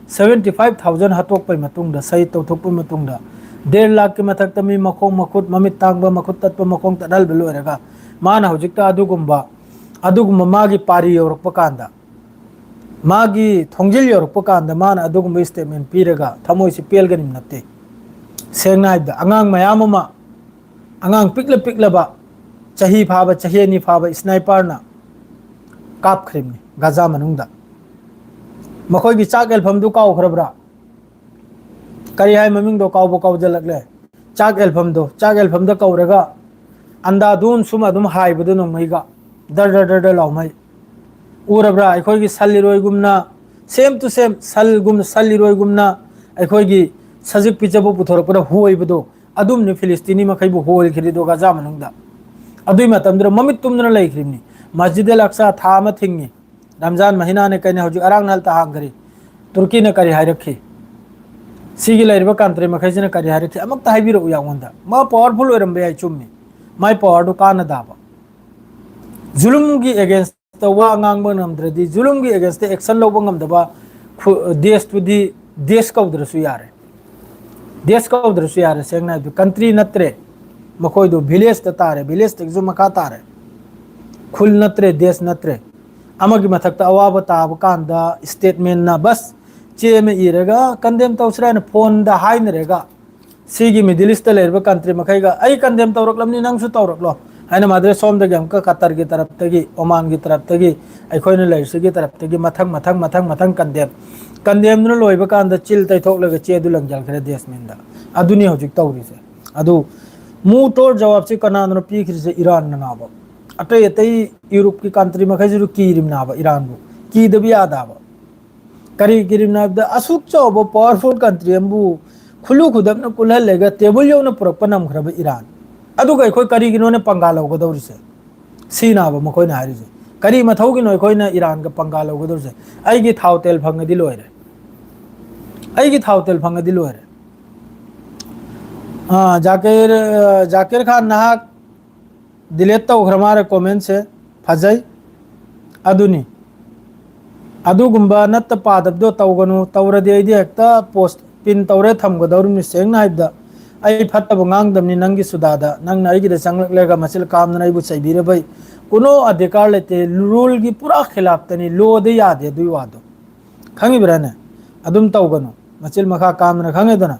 Seventy five thousand ꯍꯥꯠꯇꯣꯛꯄꯩ ꯃꯇꯨꯡꯗ, ꯁꯍꯤꯗ ꯇꯧꯊꯣꯛꯄꯩ ꯃꯇꯨꯡꯗ, ꯗꯦꯔ ꯂꯥꯈꯀꯤ ꯃꯊꯛꯇ ꯃꯤ ꯃꯈꯣꯡ ꯃꯈꯨꯠ, ꯃꯃꯤꯠ ꯇꯥꯡꯕ, ꯃꯈꯨꯠ ꯇꯠꯄ, ꯃꯈꯣꯡ ꯇꯠꯍꯜꯕ ꯂꯣꯏꯔꯒ, ꯃꯥꯅ ꯍꯧꯖꯤꯛꯇ ꯑꯗꯨꯒꯨꯝꯕ, ꯑꯗꯨꯒꯨꯝꯕ ꯃꯥꯒꯤ ꯄꯥꯔꯤ ꯌꯧꯔꯛꯄ ꯀꯥꯟꯗ, ꯃꯥꯒꯤ ꯊꯣꯡꯖꯤꯜ ꯌꯧꯔꯛꯄ ꯀꯥꯟꯗ ꯃꯥꯅ ꯑꯗꯨꯒꯨꯝꯕ statement ꯄꯤꯔꯒ ꯊꯃꯣꯏꯁꯤ ꯄꯦꯜꯒꯅꯤ ꯅꯠꯇꯦ꯫ ꯁꯦꯡꯅ ꯍꯥꯏꯕꯗ, ꯑꯉꯥꯡ ꯃꯌꯥꯝ ꯑꯃ, ꯑꯉꯥꯡ ꯄꯤꯛꯂ ꯄꯤꯛꯂꯕ, ꯆꯍꯤ ꯐꯥꯕ, ꯆꯍꯤ ꯑꯅꯤ ꯐꯥꯕ sniper ꯅ ꯀꯥꯞꯈ꯭ꯔꯤꯕꯅꯤ ꯒꯥꯖꯥ ꯃꯅꯨꯡꯗ꯫ ꯃꯈꯣꯏꯒꯤ ꯆꯥꯛ ꯌꯦꯜꯐꯝꯗꯨ ꯀꯥꯎꯈ꯭ꯔꯕ꯭ꯔꯥ? ꯀꯔꯤ ꯍꯥꯏ ꯃꯃꯤꯡꯗꯣ ꯀꯥꯎꯕ ꯀꯥꯎꯖꯜꯂꯛꯂꯦ꯫ ꯆꯥꯛ ꯌꯦꯜꯐꯝꯗꯣ, ꯆꯥꯛ ꯌꯦꯜꯐꯝꯗ ꯀꯧꯔꯒ ꯑꯟꯗꯥꯗꯨꯟ ꯁꯨꯝ ꯑꯗꯨꯝ ꯍꯥꯏꯕꯗꯣ ꯅꯣꯡꯃꯩꯒ, ꯗꯔ ꯗꯔ ꯗꯔ ꯗꯔ ꯂꯥꯎꯃꯩ꯫ ꯎꯔꯕ꯭ꯔꯥ? ꯑꯩꯈꯣꯏꯒꯤ ꯁꯟ ꯏꯔꯣꯏꯒꯨꯝꯅ, same to same, ꯁꯜꯒꯨꯝ-, ꯁꯟ ꯏꯔꯣꯏꯒꯨꯝꯅ ꯑꯩꯈꯣꯏꯒꯤ ꯁꯖꯤꯛ ꯄꯤꯖꯕ ꯄꯨꯊꯣꯔꯛꯄꯗ ꯍꯣꯏꯕꯗꯣ, ꯑꯗꯨꯝꯅ ꯐꯤꯂꯤꯁꯇꯤꯅꯤ ꯃꯈꯩꯕꯨ ꯍꯣꯏꯈ꯭ꯔꯤꯗꯣ ꯒꯥꯖꯥ ꯃꯅꯨꯡꯗ꯫ ꯑꯗꯨꯏ ꯃꯇꯝꯗꯨꯗ ꯃꯃꯤꯠ ꯇꯨꯝꯗꯅ ꯂꯩꯈ꯭ꯔꯤꯕꯅꯤ꯫ ꯃꯁꯖꯤꯗ ꯑꯜ ꯑꯛꯁꯥ ꯊꯥ ꯑꯃ ꯊꯤꯡꯉꯤ꯫ ꯔꯝꯖꯥꯟ ꯃꯍꯤꯅꯥꯅꯦ ꯀꯩꯅꯦ, ꯍꯧꯖꯤꯛ ꯑꯔꯥꯡ ꯅꯍꯜꯇ ꯍꯥꯡꯈ꯭ꯔꯤ꯫ ꯇꯨꯔꯀꯤꯅ ꯀꯔꯤ ꯍꯥꯏꯔꯛꯈꯤ? ꯁꯤꯒꯤ ꯂꯩꯔꯤꯕ country ꯃꯈꯩꯁꯤꯅ ꯀꯔꯤ ꯍꯥꯏꯔꯛꯈꯤ? ꯑꯃꯨꯛꯇ ꯍꯥꯏꯕꯤꯔꯛꯎ ꯑꯩꯉꯣꯟꯗ꯫ ꯃꯥ powerful ꯑꯣꯏꯔꯝꯕ ꯌꯥꯏ, ꯆꯨꯝꯃꯤ꯫ ꯃꯥꯏ power ꯗꯨ ꯀꯥꯟꯅꯗꯕ꯫ ꯖꯨꯂꯨꯝꯒꯤ against ꯇ ꯋꯥ ꯉꯥꯡꯕ ꯉꯝꯗ꯭ꯔꯗꯤ, ꯖꯨꯂꯨꯝꯒꯤ against ꯇ action ꯂꯧꯕ ꯉꯝꯗꯕ ꯈꯨ-, ꯗꯦꯁꯇꯨꯗꯤ ꯗꯦꯁ ꯀꯧꯗ꯭ꯔꯁꯨ ꯌꯥꯔꯦ꯫ ꯗꯦꯁ ꯀꯧꯗ꯭ꯔꯁꯨ ꯌꯥꯔꯦ, ꯁꯦꯡꯅ ꯍꯥꯏꯕꯗ country ꯅꯠꯇ꯭ꯔꯦ꯫ ꯃꯈꯣꯏꯗꯨ ꯚꯤꯂꯦꯖꯇ ꯇꯥꯔꯦ, ꯚꯤꯂꯦꯖꯇꯒꯤꯁꯨ ꯃꯈꯥ ꯇꯥꯔꯦ꯫ ꯈꯨꯜ ꯅꯠꯇ꯭ꯔꯦ, ꯗꯦꯁ ꯅꯠꯇ꯭ꯔꯦ꯫ ꯑꯃꯒꯤ ꯃꯊꯛꯇ ꯑꯋꯥꯕ ꯇꯥꯕ ꯀꯥꯟꯗ ꯁ꯭ꯇꯦꯠꯃꯦꯟꯅ ꯕꯁ ꯆꯦ ꯑꯃ ꯏꯔꯒ ꯀꯟꯗꯦꯝ ꯇꯧꯁꯤꯔꯥ ꯍꯥꯏꯅ ꯐꯣꯟꯗ ꯍꯥꯏꯅꯔꯒ, ꯁꯤꯒꯤ ꯃꯤꯗꯜ ꯏꯁꯇ ꯂꯩꯔꯤꯕ ꯀꯟꯇ꯭ꯔꯤ ꯃꯈꯩꯒ, "ꯑꯩ ꯀꯟꯗꯦꯝ ꯇꯧꯔꯛꯂꯕꯅꯤ, ꯅꯪꯁꯨ ꯇꯧꯔꯛꯂꯣ" ꯍꯥꯏꯅ ꯃꯥꯗ꯭ꯔꯦ ꯁꯣꯝꯗꯒꯤ ꯑꯃꯨꯛꯀ ꯀꯇꯔꯒꯤ ꯇꯔꯞꯇꯒꯤ, ꯑꯣꯃꯥꯟꯒꯤ ꯇꯔꯞꯇꯒꯤ, ꯑꯩꯈꯣꯏꯅ ꯂꯩꯔꯤꯁꯤꯒꯤ ꯇꯔꯞꯇꯒꯤ ꯃꯊꯪ ꯃꯊꯪ ꯃꯊꯪ ꯃꯊꯪ ꯀꯟꯗꯦꯝ, ꯀꯟꯗꯦꯝꯗꯨꯅ ꯂꯣꯏꯕ ꯀꯥꯟꯗ ꯆꯤꯜ ꯇꯩꯊꯣꯛꯂꯒ ꯆꯦꯗꯨ ꯂꯪꯖꯜꯈ꯭ꯔꯦ ꯗꯦꯁꯃꯤꯟꯗ꯫ ꯑꯗꯨꯅꯤ ꯍꯧꯖꯤꯛ ꯇꯧꯔꯤꯁꯦ꯫ ꯑꯗꯨ ꯃꯨ ꯇꯣꯔ ꯖꯋꯥꯕꯁꯤ ꯀꯅꯥꯅꯣ ꯄꯤꯈ꯭ꯔꯤꯁꯦ? ꯏꯔꯥꯟꯅ ꯅꯥꯕ꯫ ꯑꯇꯩ ꯑꯇꯩ ꯌꯨꯔꯣꯞꯀꯤ ꯀꯟꯇ꯭ꯔꯤ ꯃꯈꯩꯁꯤꯁꯨ ꯀꯤꯔꯤꯕꯅꯥꯕ ꯏꯔꯥꯟꯕꯨ꯫ ꯀꯤꯗꯕ ꯌꯥꯗꯕ꯫ ꯀꯔꯤ ꯀꯤꯔꯤꯕꯅꯥꯕꯗ ꯑꯁꯨꯛ ꯆꯥꯎꯕ ꯄꯋꯥꯔꯐꯨꯜ ꯀꯟꯇ꯭ꯔꯤ ꯑꯃꯕꯨ ꯈꯨꯜꯂꯨ ꯈꯨꯗꯛꯅ ꯀꯨꯜꯍꯜꯂꯒ ꯇꯦꯕꯜ ꯌꯧꯅ ꯄꯨꯔꯛꯄ ꯅꯝꯈ꯭ꯔꯕ ꯏꯔꯥꯟ꯫ ꯑꯗꯨꯒ ꯑꯩꯈꯣꯏ ꯀꯔꯤꯒꯤꯅꯣꯅ ꯄꯪꯒꯥ ꯂꯧꯒꯗꯧꯔꯤꯁꯦ? ꯁꯤꯅꯥꯕ ꯃꯈꯣꯏꯅ ꯍꯥꯏꯔꯤꯁꯦ꯫ ꯀꯔꯤ ꯃꯊꯧꯒꯤꯅꯣ ꯑꯩꯈꯣꯏꯅ ꯏꯔꯥꯟꯒ ꯄꯪꯒꯥ ꯂꯧꯒꯗꯧꯔꯤꯁꯦ? ꯑꯩꯒꯤ ꯊꯥꯎ ꯇꯦꯜ ꯐꯪꯉꯗꯤ ꯂꯣꯏꯔꯦ꯫ ꯑꯩꯒꯤ ꯊꯥꯎ ꯇꯦꯜ ꯐꯪꯉꯗꯤ ꯂꯣꯏꯔꯦ꯫ ꯑꯥ, ꯖꯥꯀꯤꯔ, ꯑ, ꯖꯥꯀꯤꯔ ꯈꯥꯟ ꯅꯍꯥꯛ ꯗꯤꯂꯦꯠ ꯇꯧꯈ꯭ꯔ ꯃꯥꯜꯂꯦ ꯀꯣꯃꯦꯟꯁꯦ꯫ ꯐꯖꯩ꯫ ꯑꯗꯨꯅꯤ꯫ ꯑꯗꯨꯒꯨꯝꯕ ꯅꯠꯇ ꯄꯥꯗꯕꯗꯣ ꯇꯧꯒꯅꯨ꯫ ꯇꯧꯔꯗꯤ ꯑꯩꯗꯤ ꯍꯦꯛꯇ ꯄꯣꯁ ꯄꯤꯟ ꯇꯧꯔꯦ ꯊꯝꯒꯗꯧꯔꯤꯕꯅꯤ꯫ ꯁꯦꯡꯅ ꯍꯥꯏꯕꯗ, ꯑꯩ ꯐꯠꯇꯕ ꯉꯥꯡꯗꯕꯅꯤ ꯅꯪꯒꯤ ꯁꯨꯗꯥꯗ꯫ ꯅꯪꯅ ꯑꯩꯒꯤꯗ ꯆꯪꯂꯛꯂꯒ ꯃꯆꯤꯜ ꯀꯥꯝꯗꯅ ꯑꯩꯕꯨ ꯆꯩꯕꯤꯔꯕꯩ ꯀꯨꯅꯣ ꯑꯙꯤꯀꯥꯔ ꯂꯩꯇꯦ꯫ ꯔꯨꯜꯒꯤ ꯄꯨꯔꯥ ꯈꯤꯂꯥꯞꯇꯅꯤ꯫ ꯂꯣꯗ ꯌꯥꯗꯦ ꯑꯗꯨꯒꯤ ꯋꯥꯗꯣ꯫ ꯈꯪꯉꯤꯕ꯭ꯔꯥꯅꯦ? ꯑꯗꯨꯝ ꯇꯧꯒꯅꯨ꯫ ꯃꯆꯤꯜ ꯃꯈꯥ ꯀꯥꯝꯗꯅ, ꯈꯪꯉꯦꯗꯅ?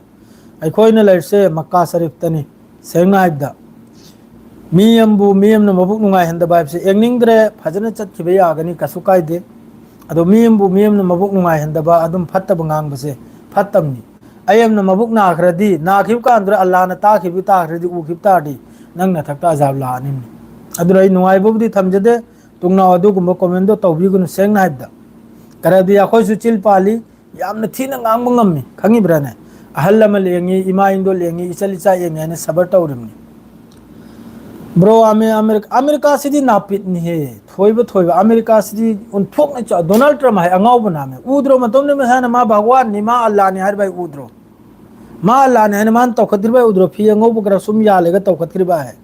ꯑꯩꯈꯣꯏꯅ ꯂꯩꯔꯤꯁꯦ ꯃꯛꯀꯥ ꯁꯔꯤꯐꯇꯅꯤ꯫ ꯁꯦꯡꯅ ꯍꯥꯏꯕꯗ, ꯃꯤ ꯑꯃꯕꯨ ꯃꯤ ꯑꯃꯅ ꯃꯕꯨꯛ ꯅꯨꯡꯉꯥꯏꯍꯟꯗꯕ ꯍꯥꯏꯕꯁꯦ ꯌꯦꯡꯅꯤꯡꯗ꯭ꯔꯦ꯫ ꯐꯖꯅ ꯆꯠꯈꯤꯕ ꯌꯥꯒꯅꯤ, ꯀꯩꯁꯨ ꯀꯥꯏꯗꯦ꯫ ꯑꯗꯣ ꯃꯤ ꯑꯃꯕꯨ ꯃꯤ ꯑꯃꯅ ꯃꯕꯨꯛ ꯅꯨꯡꯉꯥꯏꯍꯟꯗꯕ, ꯑꯗꯨꯝ ꯐꯠꯇꯕ ꯉꯥꯡꯕꯁꯦ ꯐꯠꯇꯕꯅꯤ꯫ ꯑꯩ ꯑꯃꯅ ꯃꯕꯨꯛ ꯅꯥꯈ꯭ꯔꯗꯤ, ꯅꯥꯈꯤꯕ ꯀꯥꯟꯗꯨꯗ ꯑꯜꯂꯥꯅ ꯇꯥꯈꯤꯕ ꯇꯥꯈ꯭ꯔꯗꯤ, ꯎꯈꯤꯕ ꯇꯥꯔꯗꯤ, ꯅꯪ ꯅꯊꯛꯇ ꯑꯖꯥꯕ ꯂꯥꯛꯑꯅꯤꯅꯤ꯫ ꯑꯗꯨꯅ ꯑꯩ ꯅꯨꯡꯉꯥꯏꯕꯕꯨꯗꯤ ꯊꯝꯖꯗꯦ꯫ ꯇꯨꯡꯅꯥꯎ ꯑꯗꯨꯒꯨꯝꯕ ꯀꯣꯃꯦꯟꯗꯣ ꯇꯧꯕꯤꯒꯅꯨ꯫ ꯁꯦꯡꯅ ꯍꯥꯏꯕꯗ, ꯀꯔꯗꯤ ꯑꯩꯈꯣꯏꯁꯨ ꯆꯤꯜ ꯄꯥꯜꯂꯤ, ꯌꯥꯝꯅ ꯊꯤꯅ ꯉꯥꯡꯕ ꯉꯝꯃꯤ꯫ ꯈꯪꯉꯤꯕ꯭ꯔꯥꯅꯦ? ꯑꯍꯜ ꯑꯃ ꯂꯦꯡꯉꯤ, ꯏꯃꯥ ꯏꯟꯗꯣ ꯂꯦꯡꯉꯤ, ꯏꯆꯜ ꯏꯆꯥ ꯌꯦꯡꯉꯤ ꯍꯥꯏꯅ ꯁꯕꯔ ꯇꯧꯔꯤꯕꯅꯤ꯫ Bro, ꯑꯃꯦ-, America, ꯑꯃꯦꯔꯤꯀꯥꯁꯤꯗꯤ ꯅꯥꯄꯤꯠꯅꯤꯍꯦ꯫ ꯊꯣꯏꯕ ꯊꯣꯏꯕ꯫ ꯑꯃꯦꯔꯤꯀꯥꯁꯤꯗꯤ ꯑꯣꯟꯊꯣꯛꯅ ꯆꯥꯎ-, ꯗꯣꯅꯥꯜꯗ ꯇ꯭ꯔꯝꯞ ꯍꯥꯏ ꯑꯉꯥꯎꯕ ꯅꯥꯃꯦ꯫ ꯎꯗ꯭ꯔꯣ ꯃꯇꯣꯝꯗ ꯃꯁꯥꯅ ꯃꯥ ꯚꯒꯋꯥꯟꯅꯤ, ꯃꯥ ꯑꯜꯂꯥꯅꯤ ꯍꯥꯏꯔꯤꯕ ꯑꯩ ꯎꯗ꯭ꯔꯣ? ꯃꯥ ꯑꯜꯂꯥꯅꯤ ꯍꯥꯏꯅ ꯃꯥꯅ ꯇꯧꯈꯠꯇ꯭ꯔꯤꯕ ꯑꯩ ꯎꯗ꯭ꯔꯣ? ꯐꯤ ꯑꯉꯧꯕ ꯈꯔ ꯁꯨꯝ ꯌꯥꯜꯂꯒ ꯇꯧꯈꯠꯈ꯭ꯔꯤꯕ ꯍꯥꯏ꯫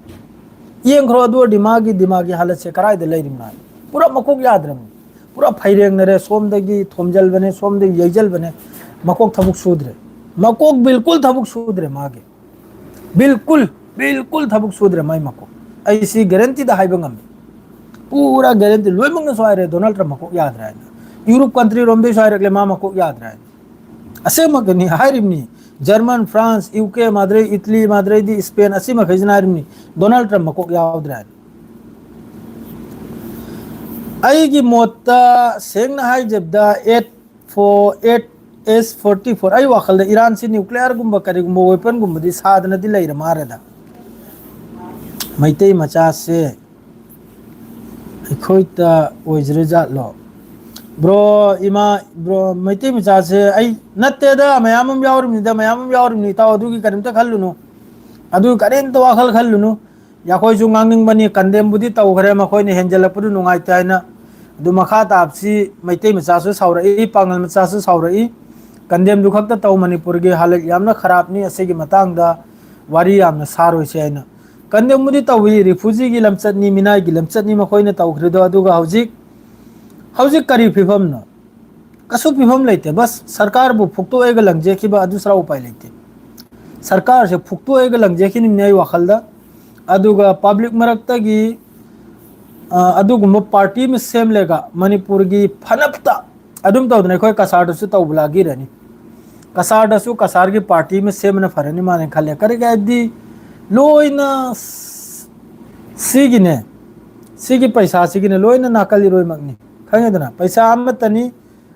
ꯌꯦꯡꯈ꯭ꯔꯣ ꯑꯗꯨ ꯑꯣꯏꯔꯗꯤ ꯃꯥꯒꯤ ꯗꯤꯃꯥꯒꯤ ꯍꯥꯂꯠꯁꯦ ꯀꯗꯥꯏꯗ ꯂꯩꯔꯤꯕꯅꯣ ꯍꯥꯏ꯫ ꯄꯨꯔꯥ ꯃꯀꯣꯛ ꯌꯥꯗ꯭ꯔꯕꯅꯤ꯫ ꯄꯨꯔꯥ ꯐꯩꯔꯦꯡꯅꯔꯦ꯫ ꯁꯣꯝꯗꯒꯤ ꯊꯣꯝꯖꯤꯜꯕꯅꯦ, ꯁꯣꯝꯗꯒꯤ ꯌꯩꯖꯜꯕꯅꯦ꯫ ꯃꯀꯣꯛ ꯊꯕꯛ ꯁꯨꯗ꯭ꯔꯦ꯫ ꯃꯀꯣꯛ ꯕꯤꯜꯀꯨꯜ ꯊꯕꯛ ꯁꯨꯗ꯭ꯔꯦ ꯃꯥꯒꯤ꯫ ꯕꯤꯜꯀꯨꯜ꯫ ꯕꯤꯜꯀꯨꯜ ꯊꯕꯛ ꯁꯨꯗ꯭ꯔꯦ ꯃꯥꯏ ꯃꯀꯣꯛ꯫ ꯑꯩ ꯁꯤ ꯒꯦꯔꯦꯟꯇꯤꯗ ꯍꯥꯏꯕ ꯉꯝꯃꯤ꯫ ꯄꯨꯔꯥ ꯒꯦꯔꯦꯟꯇꯤ꯫ ꯂꯣꯏꯅꯃꯛꯅꯁꯨ ꯍꯥꯏꯔꯦ, ꯗꯣꯅꯥꯜꯗ ꯇ꯭ꯔꯝꯞ ꯃꯀꯣꯛ ꯌꯥꯗ꯭ꯔꯦ ꯍꯥꯏꯅ꯫ ꯌꯨꯔꯣꯞ ꯀꯟꯇ꯭ꯔꯤ ꯔꯣꯝꯗꯩꯁꯨ ꯍꯥꯏꯔꯛꯂꯦ, ꯃꯥ ꯃꯀꯣꯛ ꯌꯥꯗ꯭ꯔꯦ ꯍꯥꯏꯅ꯫ ꯑꯁꯦꯡꯕꯒꯤꯅꯤ ꯍꯥꯏꯔꯤꯕꯅꯤ꯫ ꯖꯔꯃꯟ, ꯐ꯭ꯔꯥꯟꯁ, ꯌꯨ ꯀꯦ, ꯃꯥꯗ꯭ꯔꯩ ꯏꯇꯂꯤ, ꯃꯥꯗ꯭ꯔꯩꯗꯤ ꯏꯁꯄꯦꯟ, ꯑꯁꯤ ꯃꯈꯩꯁꯤꯅ ꯍꯥꯏꯔꯤꯕꯅꯤ, ꯗꯣꯅꯥꯜꯗ ꯇ꯭ꯔꯝꯞ ꯃꯀꯣꯛ ꯌꯥꯎꯗ꯭ꯔꯦ ꯍꯥꯏꯅ꯫ ꯑꯩꯒꯤ ꯃꯣꯠꯇ, ꯁꯦꯡꯅ ꯍꯥꯏꯖꯕꯗ, ꯑꯦꯠ ꯐꯣꯔ ꯑꯦꯠ ꯑꯦꯁ ꯐꯣꯔꯇꯤ ꯐꯣꯔ, ꯑꯩ ꯋꯥꯈꯜꯗ ꯏꯔꯥꯟꯁꯤ ꯅ꯭ꯌꯨꯀ꯭ꯂꯤꯌꯔꯒꯨꯝꯕ ꯀꯔꯤꯒꯨꯝꯕ ꯋꯦꯄꯟꯒꯨꯝꯕꯗꯤ ꯁꯥꯗꯅꯗꯤ ꯂꯩꯔ ꯃꯥꯜꯂꯦꯗ꯫ ꯃꯩꯇꯩ ꯃꯆꯥꯁꯦ ꯑꯩꯈꯣꯏꯇ ꯑꯣꯏꯖꯔꯖꯥꯠꯂꯣ? ꯕ꯭ꯔꯣ, ꯏꯃꯥ, ꯕ꯭ꯔꯣ, ꯃꯩꯇꯩ ꯃꯆꯥꯁꯦ ꯑꯩ ꯅꯠꯇꯦꯗ, ꯃꯌꯥꯝ ꯑꯃ ꯌꯥꯎꯔꯤꯕꯅꯤꯗ, ꯃꯌꯥꯝ ꯑꯃ ꯌꯥꯎꯔꯤꯕꯅꯤ, ꯏꯇꯥꯎ꯫ ꯑꯗꯨꯒꯤ ꯀꯔꯤꯝꯇ ꯈꯜꯂꯨꯅꯨ, ꯑꯗꯨꯒꯤ ꯀꯔꯤꯝꯇ ꯋꯥꯈꯜ ꯈꯜꯂꯨꯅꯨ꯫ ꯑꯩꯈꯣꯏꯁꯨ ꯉꯥꯡꯅꯤꯡꯕꯅꯤ, ꯀꯟꯗꯦꯝꯕꯨꯗꯤ ꯇꯧꯈ꯭ꯔꯦ, ꯃꯈꯣꯏꯅ ꯍꯦꯟꯖꯜꯂꯛꯄꯗꯨ ꯅꯨꯡꯉꯥꯏꯇꯦ ꯍꯥꯏꯅ꯫ ꯑꯗꯨ ꯃꯈꯥ ꯇꯥꯕꯁꯤ ꯃꯩꯇꯩ ꯃꯆꯥꯁꯨ ꯁꯥꯎꯔꯛꯏ, ꯄꯥꯡꯒꯜ ꯃꯆꯥꯁꯨ ꯁꯥꯎꯔꯛꯏ꯫ ꯀꯟꯗꯦꯝꯗꯨ ꯈꯛꯇ ꯇꯧ, ꯃꯅꯤꯄꯨꯔꯒꯤ ꯍꯥꯂꯠ ꯌꯥꯝꯅ ꯈꯔꯥꯞꯅꯤ꯫ ꯑꯁꯤꯒꯤ ꯃꯇꯥꯡꯗ ꯋꯥꯔꯤ ꯌꯥꯝꯅ ꯁꯥꯔꯣꯏꯁꯦ ꯍꯥꯏꯅ꯫ ꯀꯟꯗꯦꯝꯕꯨꯗꯤ ꯇꯧꯏ, ꯔꯤꯐ꯭ꯌꯨꯖꯤꯒꯤ ꯂꯝꯆꯠꯅꯤ, ꯃꯤꯅꯥꯏꯒꯤ ꯂꯝꯆꯠꯅꯤ ꯃꯈꯣꯏꯅ ꯇꯧꯈ꯭ꯔꯤꯗꯣ꯫ ꯑꯗꯨꯒ ꯍꯧꯖꯤꯛ, ꯍꯧꯖꯤꯛ ꯀꯔꯤ ꯐꯤꯕꯝꯅꯣ? ꯀꯩꯁꯨ ꯐꯤꯕꯝ ꯂꯩꯇꯦ꯫ ꯕꯁ ꯁꯔꯀꯥꯔꯕꯨ ꯐꯨꯛꯇꯣꯛꯑꯒ ꯂꯪꯖꯦꯛꯈꯤꯕ ꯑꯗꯨ ꯁꯔꯥꯎ ꯎꯄꯥꯏ ꯂꯩꯇꯦ꯫ ꯁꯔꯀꯥꯔꯁꯦ ꯐꯨꯛꯇꯣꯛꯑꯒ ꯂꯪꯖꯦꯛꯈꯤꯅꯤꯡꯅꯦ ꯑꯩ ꯋꯥꯈꯜꯗ꯫ ꯑꯗꯨꯒ ꯄꯕ꯭ꯂꯤꯛ ꯃꯔꯛꯇꯒꯤ, ꯑ, ꯑꯗꯨꯒꯨꯝꯕ ꯄꯥꯔꯇꯤ ꯑꯃ ꯁꯦꯝꯂꯒ ꯃꯅꯤꯄꯨꯔꯒꯤ ꯐꯅꯞꯇ ꯑꯗꯨꯝ ꯇꯧꯗꯅ ꯑꯩꯈꯣꯏ ꯀꯁꯥꯔꯗꯁꯨ ꯇꯧꯕ ꯂꯥꯛꯈꯤꯔꯅꯤ꯫ ꯀꯁꯥꯔꯗꯁꯨ ꯀꯁꯥꯔꯒꯤ ꯄꯥꯔꯇꯤ ꯑꯃ ꯁꯦꯝꯕꯅ ꯐꯔꯅꯤ ꯃꯥꯅ ꯈꯜꯂꯦ꯫ ꯀꯔꯤꯒꯤ ꯍꯥꯏꯕꯗꯤ ꯂꯣꯏꯅ ꯁꯤꯒꯤꯅꯦ, ꯁꯤꯒꯤ ꯄꯩꯁꯥꯁꯤꯒꯤꯅꯦ ꯂꯣꯏꯅ ꯅꯥꯀꯜ ꯏꯔꯣꯏꯃꯛꯅꯤ꯫ ꯈꯪꯉꯦꯗꯅ? ꯄꯩꯁꯥ ꯑꯃꯠꯇꯅꯤ,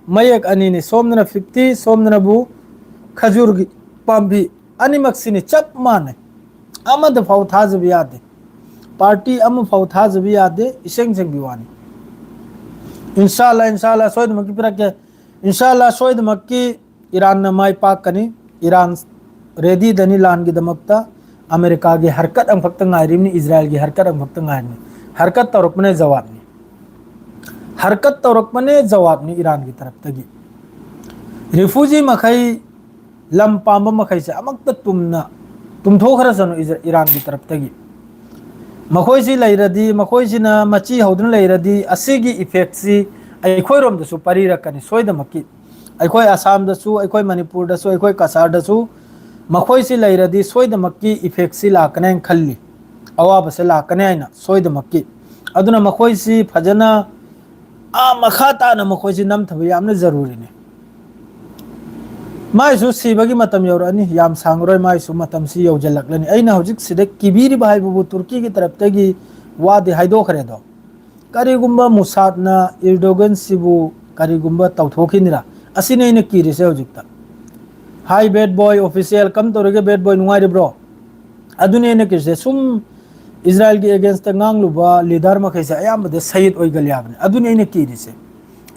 ꯃꯌꯦꯛ ꯑꯅꯤꯅꯤ, ꯁꯣꯝꯗꯅ ꯐꯤꯐꯇꯤ, ꯁꯣꯝꯗꯅꯕꯨ ꯈꯖꯨꯔꯒꯤ ꯄꯥꯝꯕꯤ꯫ ꯑꯅꯤꯃꯛꯁꯤꯅꯤ ꯆꯞ ꯃꯥꯟꯅꯩ꯫ ꯑꯃꯗ ꯐꯥꯎ ꯊꯥꯖꯕ ꯌꯥꯗꯦ꯫ ꯄꯥꯔꯇꯤ ꯑꯃ ꯐꯥꯎ ꯊꯥꯖꯕ ꯌꯥꯗꯦ꯫ ꯏꯁꯦꯡ ꯁꯦꯡꯕꯤ ꯋꯥꯅꯤ꯫ ꯏꯟꯁꯥꯜꯂꯥ, ꯏꯟꯁꯥꯜꯂꯥ ꯁꯣꯏꯗꯅꯃꯛꯀꯤ ꯄꯤꯔꯛꯀꯦ꯫ ꯏꯟꯁꯥꯜꯂꯥ ꯁꯣꯏꯗꯅꯃꯛꯀꯤ ꯏꯔꯥꯟꯅ ꯃꯥꯏ ꯄꯥꯛꯀꯅꯤ꯫ ꯏꯔꯥꯟ ꯔꯦꯗꯤꯗꯅꯤ ꯂꯥꯟꯒꯤꯗꯃꯛꯇ꯫ ꯑꯃꯦꯔꯤꯀꯥꯒꯤ ꯍꯔꯀꯠ ꯑꯃꯈꯛꯇ ꯉꯥꯏꯔꯤꯕꯅꯤ, ꯏꯖꯔꯥꯏꯜꯒꯤ ꯍꯔꯀꯠ ꯑꯃꯈꯛꯇ ꯉꯥꯏꯔꯤꯕꯅꯤ꯫ ꯍꯔꯀꯠ ꯇꯧꯔꯛꯄꯅ ꯖꯋꯥꯕꯅꯤ꯫ ꯍꯔꯀꯠ ꯇꯧꯔꯛꯄꯅꯦ ꯖꯋꯥꯕꯅꯤ ꯏꯔꯥꯟꯒꯤ ꯇꯔꯞꯇꯒꯤ꯫ ꯔꯤꯐ꯭ꯌꯨꯖꯤ ꯃꯈꯩ, ꯂꯝ ꯄꯥꯝꯕ ꯃꯈꯩꯁꯦ ꯑꯃꯛꯇ ꯇꯨꯝꯅ ꯇꯨꯝꯊꯣꯛꯈ꯭ꯔꯁꯅꯨ ꯏꯖ-, ꯏꯔꯥꯟꯒꯤ ꯇꯔꯞꯇꯒꯤ꯫ ꯃꯈꯣꯏꯁꯤ ꯂꯩꯔꯗꯤ, ꯃꯈꯣꯏꯁꯤꯅ ꯃꯆꯤ ꯍꯧꯗꯨꯅ ꯂꯩꯔꯗꯤ ꯑꯁꯤꯒꯤ ꯏꯐꯦꯛꯁꯤ ꯑꯩꯈꯣꯏꯔꯣꯝꯗꯁꯨ ꯄꯥꯔꯤꯔꯛꯀꯅꯤ ꯁꯣꯏꯗꯃꯛꯀꯤ꯫ ꯑꯩꯈꯣꯏ ꯑꯁꯥꯝꯗꯁꯨ, ꯑꯩꯈꯣꯏ ꯃꯅꯤꯄꯨꯔꯗꯁꯨ, ꯑꯩꯈꯣꯏ ꯀꯁꯥꯔꯗꯁꯨ ꯃꯈꯣꯏꯁꯤ ꯂꯩꯔꯗꯤ ꯁꯣꯏꯗꯃꯛꯀꯤ effectꯁꯤ ꯂꯥꯛꯀꯅꯤ ꯍꯥꯏꯅ ꯈꯜꯂꯤ, ꯑꯋꯥꯕꯁꯦ ꯂꯥꯛꯀꯅꯤ ꯍꯥꯏꯅ ꯁꯣꯏꯗꯃꯛꯀꯤ꯫ ꯑꯗꯨꯅ ꯃꯈꯣꯏꯁꯤ ꯐꯖꯅ ꯑꯥ ꯃꯈꯥ ꯇꯥꯅ ꯃꯈꯣꯏꯁꯤ ꯅꯝꯊꯕ ꯌꯥꯝꯅ ꯖꯔꯨꯔꯤꯅꯤ꯫ ꯃꯥꯏꯁꯨ ꯁꯤꯕꯒꯤ ꯃꯇꯝ ꯌꯧꯔꯛꯑꯅꯤ, ꯌꯥꯝ ꯁꯥꯡꯉꯔꯣꯏ, ꯃꯥꯏꯁꯨ ꯃꯇꯝꯁꯤ ꯌꯧꯖꯜꯂꯛꯂꯅꯤ꯫ ꯑꯩꯅ ꯍꯧꯖꯤꯛ ꯁꯤꯗ ꯀꯤꯕꯤꯔꯤꯕ ꯍꯥꯏꯕꯕꯨ ꯇꯨꯔꯀꯤꯒꯤ ꯇꯔꯞꯇꯒꯤ ꯋꯥꯗꯤ ꯍꯥꯏꯗꯣꯛꯈ꯭ꯔꯦ ꯑꯗꯣ, ꯀꯔꯤꯒꯨꯝꯕ ꯃꯨꯁꯥꯠꯅ ꯏꯔꯗꯣꯒꯟꯁꯤꯕꯨ ꯀꯔꯤꯒꯨꯝꯕ ꯇꯧꯊꯣꯛꯈꯤꯅꯤꯔꯥ? ꯑꯁꯤꯅꯤ ꯑꯩꯅ ꯀꯤꯔꯤꯁꯦ ꯍꯧꯖꯤꯛꯇ꯫ Hi bad boy official, ꯀꯝ ꯇꯧꯔꯤꯒꯦ bad boy, ꯅꯨꯡꯉꯥꯏꯔꯤꯕ꯭ꯔꯣ? ꯑꯗꯨꯅꯤ ꯑꯩꯅ ꯀꯤꯔꯤꯁꯦ꯫ ꯁꯨꯝ ꯏꯖꯔꯥꯏꯜꯒꯤ againstꯇ ꯉꯥꯡꯂꯨꯕ leader ꯃꯈꯩꯁꯦ ꯑꯌꯥꯝꯕꯗ ꯁꯍꯤꯗ ꯑꯣꯏꯒꯜꯂꯤ ꯍꯥꯏꯕꯅꯤ꯫ ꯑꯗꯨꯅꯤ ꯑꯩꯅ ꯀꯤꯔꯤꯁꯦ꯫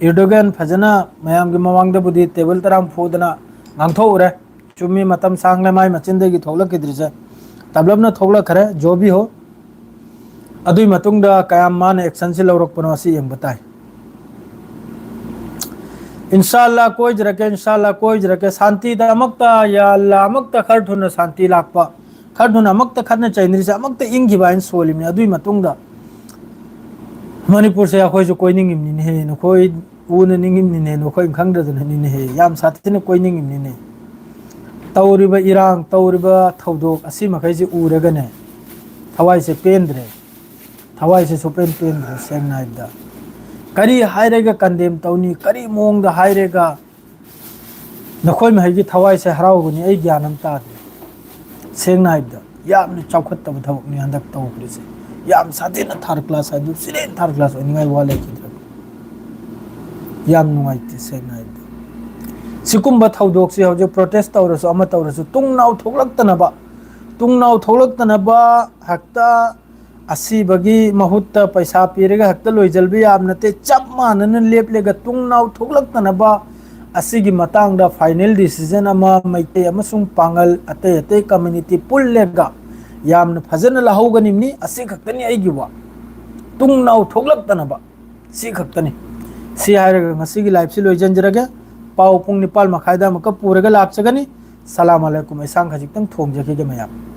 ꯏꯔꯗꯣꯒꯟ ꯐꯖꯅ ꯃꯌꯥꯝꯒꯤ ꯃꯃꯥꯡꯗꯕꯨꯗꯤ table ꯇꯔꯥ ꯐꯨꯗꯅ ꯉꯥꯡꯊꯣꯛꯎꯔꯦ꯫ ꯆꯨꯝꯃꯤ, ꯃꯇꯝ ꯁꯥꯡꯂꯦ ꯃꯥꯏ ꯃꯆꯤꯟꯗꯒꯤ ꯊꯣꯛꯂꯛꯈꯤꯗ꯭ꯔꯤꯁꯦ꯫ ꯇꯞꯂꯞꯅ ꯊꯣꯛꯂꯛꯈ꯭ꯔꯦ, ꯖꯣꯕꯤ ꯍꯣ꯫ ꯑꯗꯨꯏ ꯃꯇꯨꯡꯗ ꯀꯌꯥꯝ ꯃꯥꯅ actionꯁꯤ ꯂꯧꯔꯛꯄꯅꯣ ꯑꯁꯤ ꯌꯦꯡꯕ ꯇꯥꯏ꯫ ꯏꯟꯁꯥ ꯑꯜꯂꯥ ꯀꯣꯏꯖꯔꯛꯀꯦ, ꯏꯟꯁꯥ ꯑꯜꯂꯥ ꯀꯣꯏꯖꯔꯛꯀꯦ꯫ ꯁꯥꯟꯇꯤꯗ ꯑꯃꯛꯇ, ꯌꯥ ꯑꯜꯂꯥ, ꯑꯃꯛꯇ ꯈꯔ ꯊꯨꯅ ꯁꯥꯟꯇꯤ ꯂꯥꯛꯄ, ꯈꯔ ꯊꯨꯅ ꯑꯃꯛꯇ ꯈꯠꯅ ꯆꯩꯅꯔꯤꯁꯦ ꯑꯃꯛꯇ ꯏꯪꯈꯤꯕ ꯍꯥꯏꯅ ꯁꯣꯜꯂꯤꯕꯅꯤ꯫ ꯑꯗꯨꯏ ꯃꯇꯨꯡꯗ ꯃꯅꯤꯄꯨꯔꯁꯦ ꯑꯩꯈꯣꯏꯁꯨ ꯀꯣꯏꯅꯤꯡꯉꯤꯕꯅꯤꯅꯦꯍꯦ, ꯅꯈꯣꯏ ꯎꯅꯅꯤꯡꯉꯤꯕꯅꯤꯅꯦ, ꯅꯈꯣꯏ ꯈꯪꯗꯗꯅꯅꯤꯅꯦꯍꯦ, ꯌꯥꯝ ꯁꯥꯊꯤꯅ ꯀꯣꯏꯅꯤꯡꯉꯤꯕꯅꯤꯅꯦ꯫ ꯇꯧꯔꯤꯕ ꯏꯔꯥꯡ, ꯇꯧꯔꯤꯕ ꯊꯧꯗꯣꯛ ꯑꯁꯤ ꯃꯈꯩꯁꯤ ꯎꯔꯒꯅꯦ ꯊꯋꯥꯏꯁꯦ ꯄꯦꯟꯗ꯭ꯔꯦ, ꯊꯋꯥꯏꯁꯦ ꯁꯨꯄꯦꯟ ꯄꯦꯟꯗ꯭ꯔꯦ꯫ ꯁꯦꯡꯅ ꯍꯥꯏꯕꯗ ꯀꯔꯤ ꯍꯥꯏꯔꯒ condemn ꯇꯧꯅꯤ, ꯀꯔꯤ ꯃꯑꯣꯡꯗ ꯍꯥꯏꯔꯒ ꯅꯈꯣꯏ ꯃꯈꯩꯒꯤ ꯊꯋꯥꯏꯁꯦ ꯍꯔꯥꯎꯒꯅꯤ, ꯑꯩ ꯒ꯭ꯌꯥꯟ ꯑꯃ ꯇꯥꯗꯦ꯫ ꯁꯦꯡꯅ ꯍꯥꯏꯕꯗ ꯌꯥꯝꯅ ꯆꯥꯎꯈꯠꯇꯕ ꯊꯕꯛꯅꯤ ꯍꯟꯗꯛ ꯇꯧꯈ꯭ꯔꯤꯁꯦ꯫ ꯌꯥꯝ ꯁꯥꯊꯤꯅ third class ꯍꯥꯏꯗꯨ ꯁꯤꯗꯩ third class ꯑꯣꯏꯅꯤꯡꯉꯥꯏ ꯋꯥ ꯂꯩꯈꯤꯗ꯭ꯔꯕ꯫ ꯌꯥꯝ ꯅꯨꯡꯉꯥꯏꯇꯦ ꯁꯦꯡꯅ ꯍꯥꯏꯕꯗ꯫ ꯁꯤꯒꯨꯝꯕ ꯊꯧꯗꯣꯛꯁꯤ ꯍꯧꯖꯤꯛ protest ꯇꯧꯔꯁꯨ ꯑꯃ ꯇꯧꯔꯁꯨ ꯇꯨꯡꯅꯥꯎ ꯊꯣꯛꯂꯛꯇꯅꯕ, ꯇꯨꯡꯅꯥꯎ ꯊꯣꯛꯂꯛꯇꯅꯕ ꯍꯦꯛꯇ ꯑꯁꯤꯕꯒꯤ ꯃꯍꯨꯠꯇ ꯄꯩꯁꯥ ꯄꯤꯔꯒ ꯍꯦꯛꯇ ꯂꯣꯏꯁꯤꯟꯕ ꯌꯥꯕ ꯅꯠꯇꯦ꯫ ꯆꯞ ꯃꯥꯟꯅꯅ ꯂꯦꯞꯂꯒ ꯇꯨꯡꯅꯥꯎ ꯊꯣꯛꯂꯛꯇꯅꯕ ꯑꯁꯤꯒꯤ ꯃꯇꯥꯡꯗ final decision ꯑꯃ ꯃꯩꯇꯩ ꯑꯃꯁꯨꯡ ꯄꯥꯉꯜ ꯑꯇꯩ ꯑꯇꯩ community ꯄꯨꯜꯂꯒ ꯌꯥꯝꯅ ꯐꯖꯅ ꯂꯧꯍꯧꯒꯅꯤꯕꯅꯤ꯫ ꯑꯁꯤ ꯈꯛꯇꯅꯤ ꯑꯩꯒꯤ ꯋꯥ, ꯇꯨꯡꯅꯥꯎ ꯊꯣꯛꯂꯛꯇꯅꯕ꯫ ꯁꯤ ꯈꯛꯇꯅꯤ꯫ ꯁꯤ ꯍꯥꯏꯔꯒ ꯉꯁꯤꯒꯤ liveꯁꯤ ꯂꯣꯏꯁꯤꯟꯖꯔꯒꯦ꯫ ꯄꯥꯎ ꯄꯨꯡ ꯅꯤꯄꯥꯜ ꯃꯈꯥꯏꯗ ꯑꯃꯨꯛꯀ ꯄꯨꯔꯒ ꯂꯥꯛꯆꯒꯅꯤ꯫ ꯁꯂꯥꯝ ꯑꯂꯩꯀꯨꯝ꯫ ꯏꯟꯁꯥꯡ ꯈꯖꯤꯛꯇꯪ ꯊꯣꯡꯖꯈꯤꯒꯦ ꯃꯌꯥꯝ꯫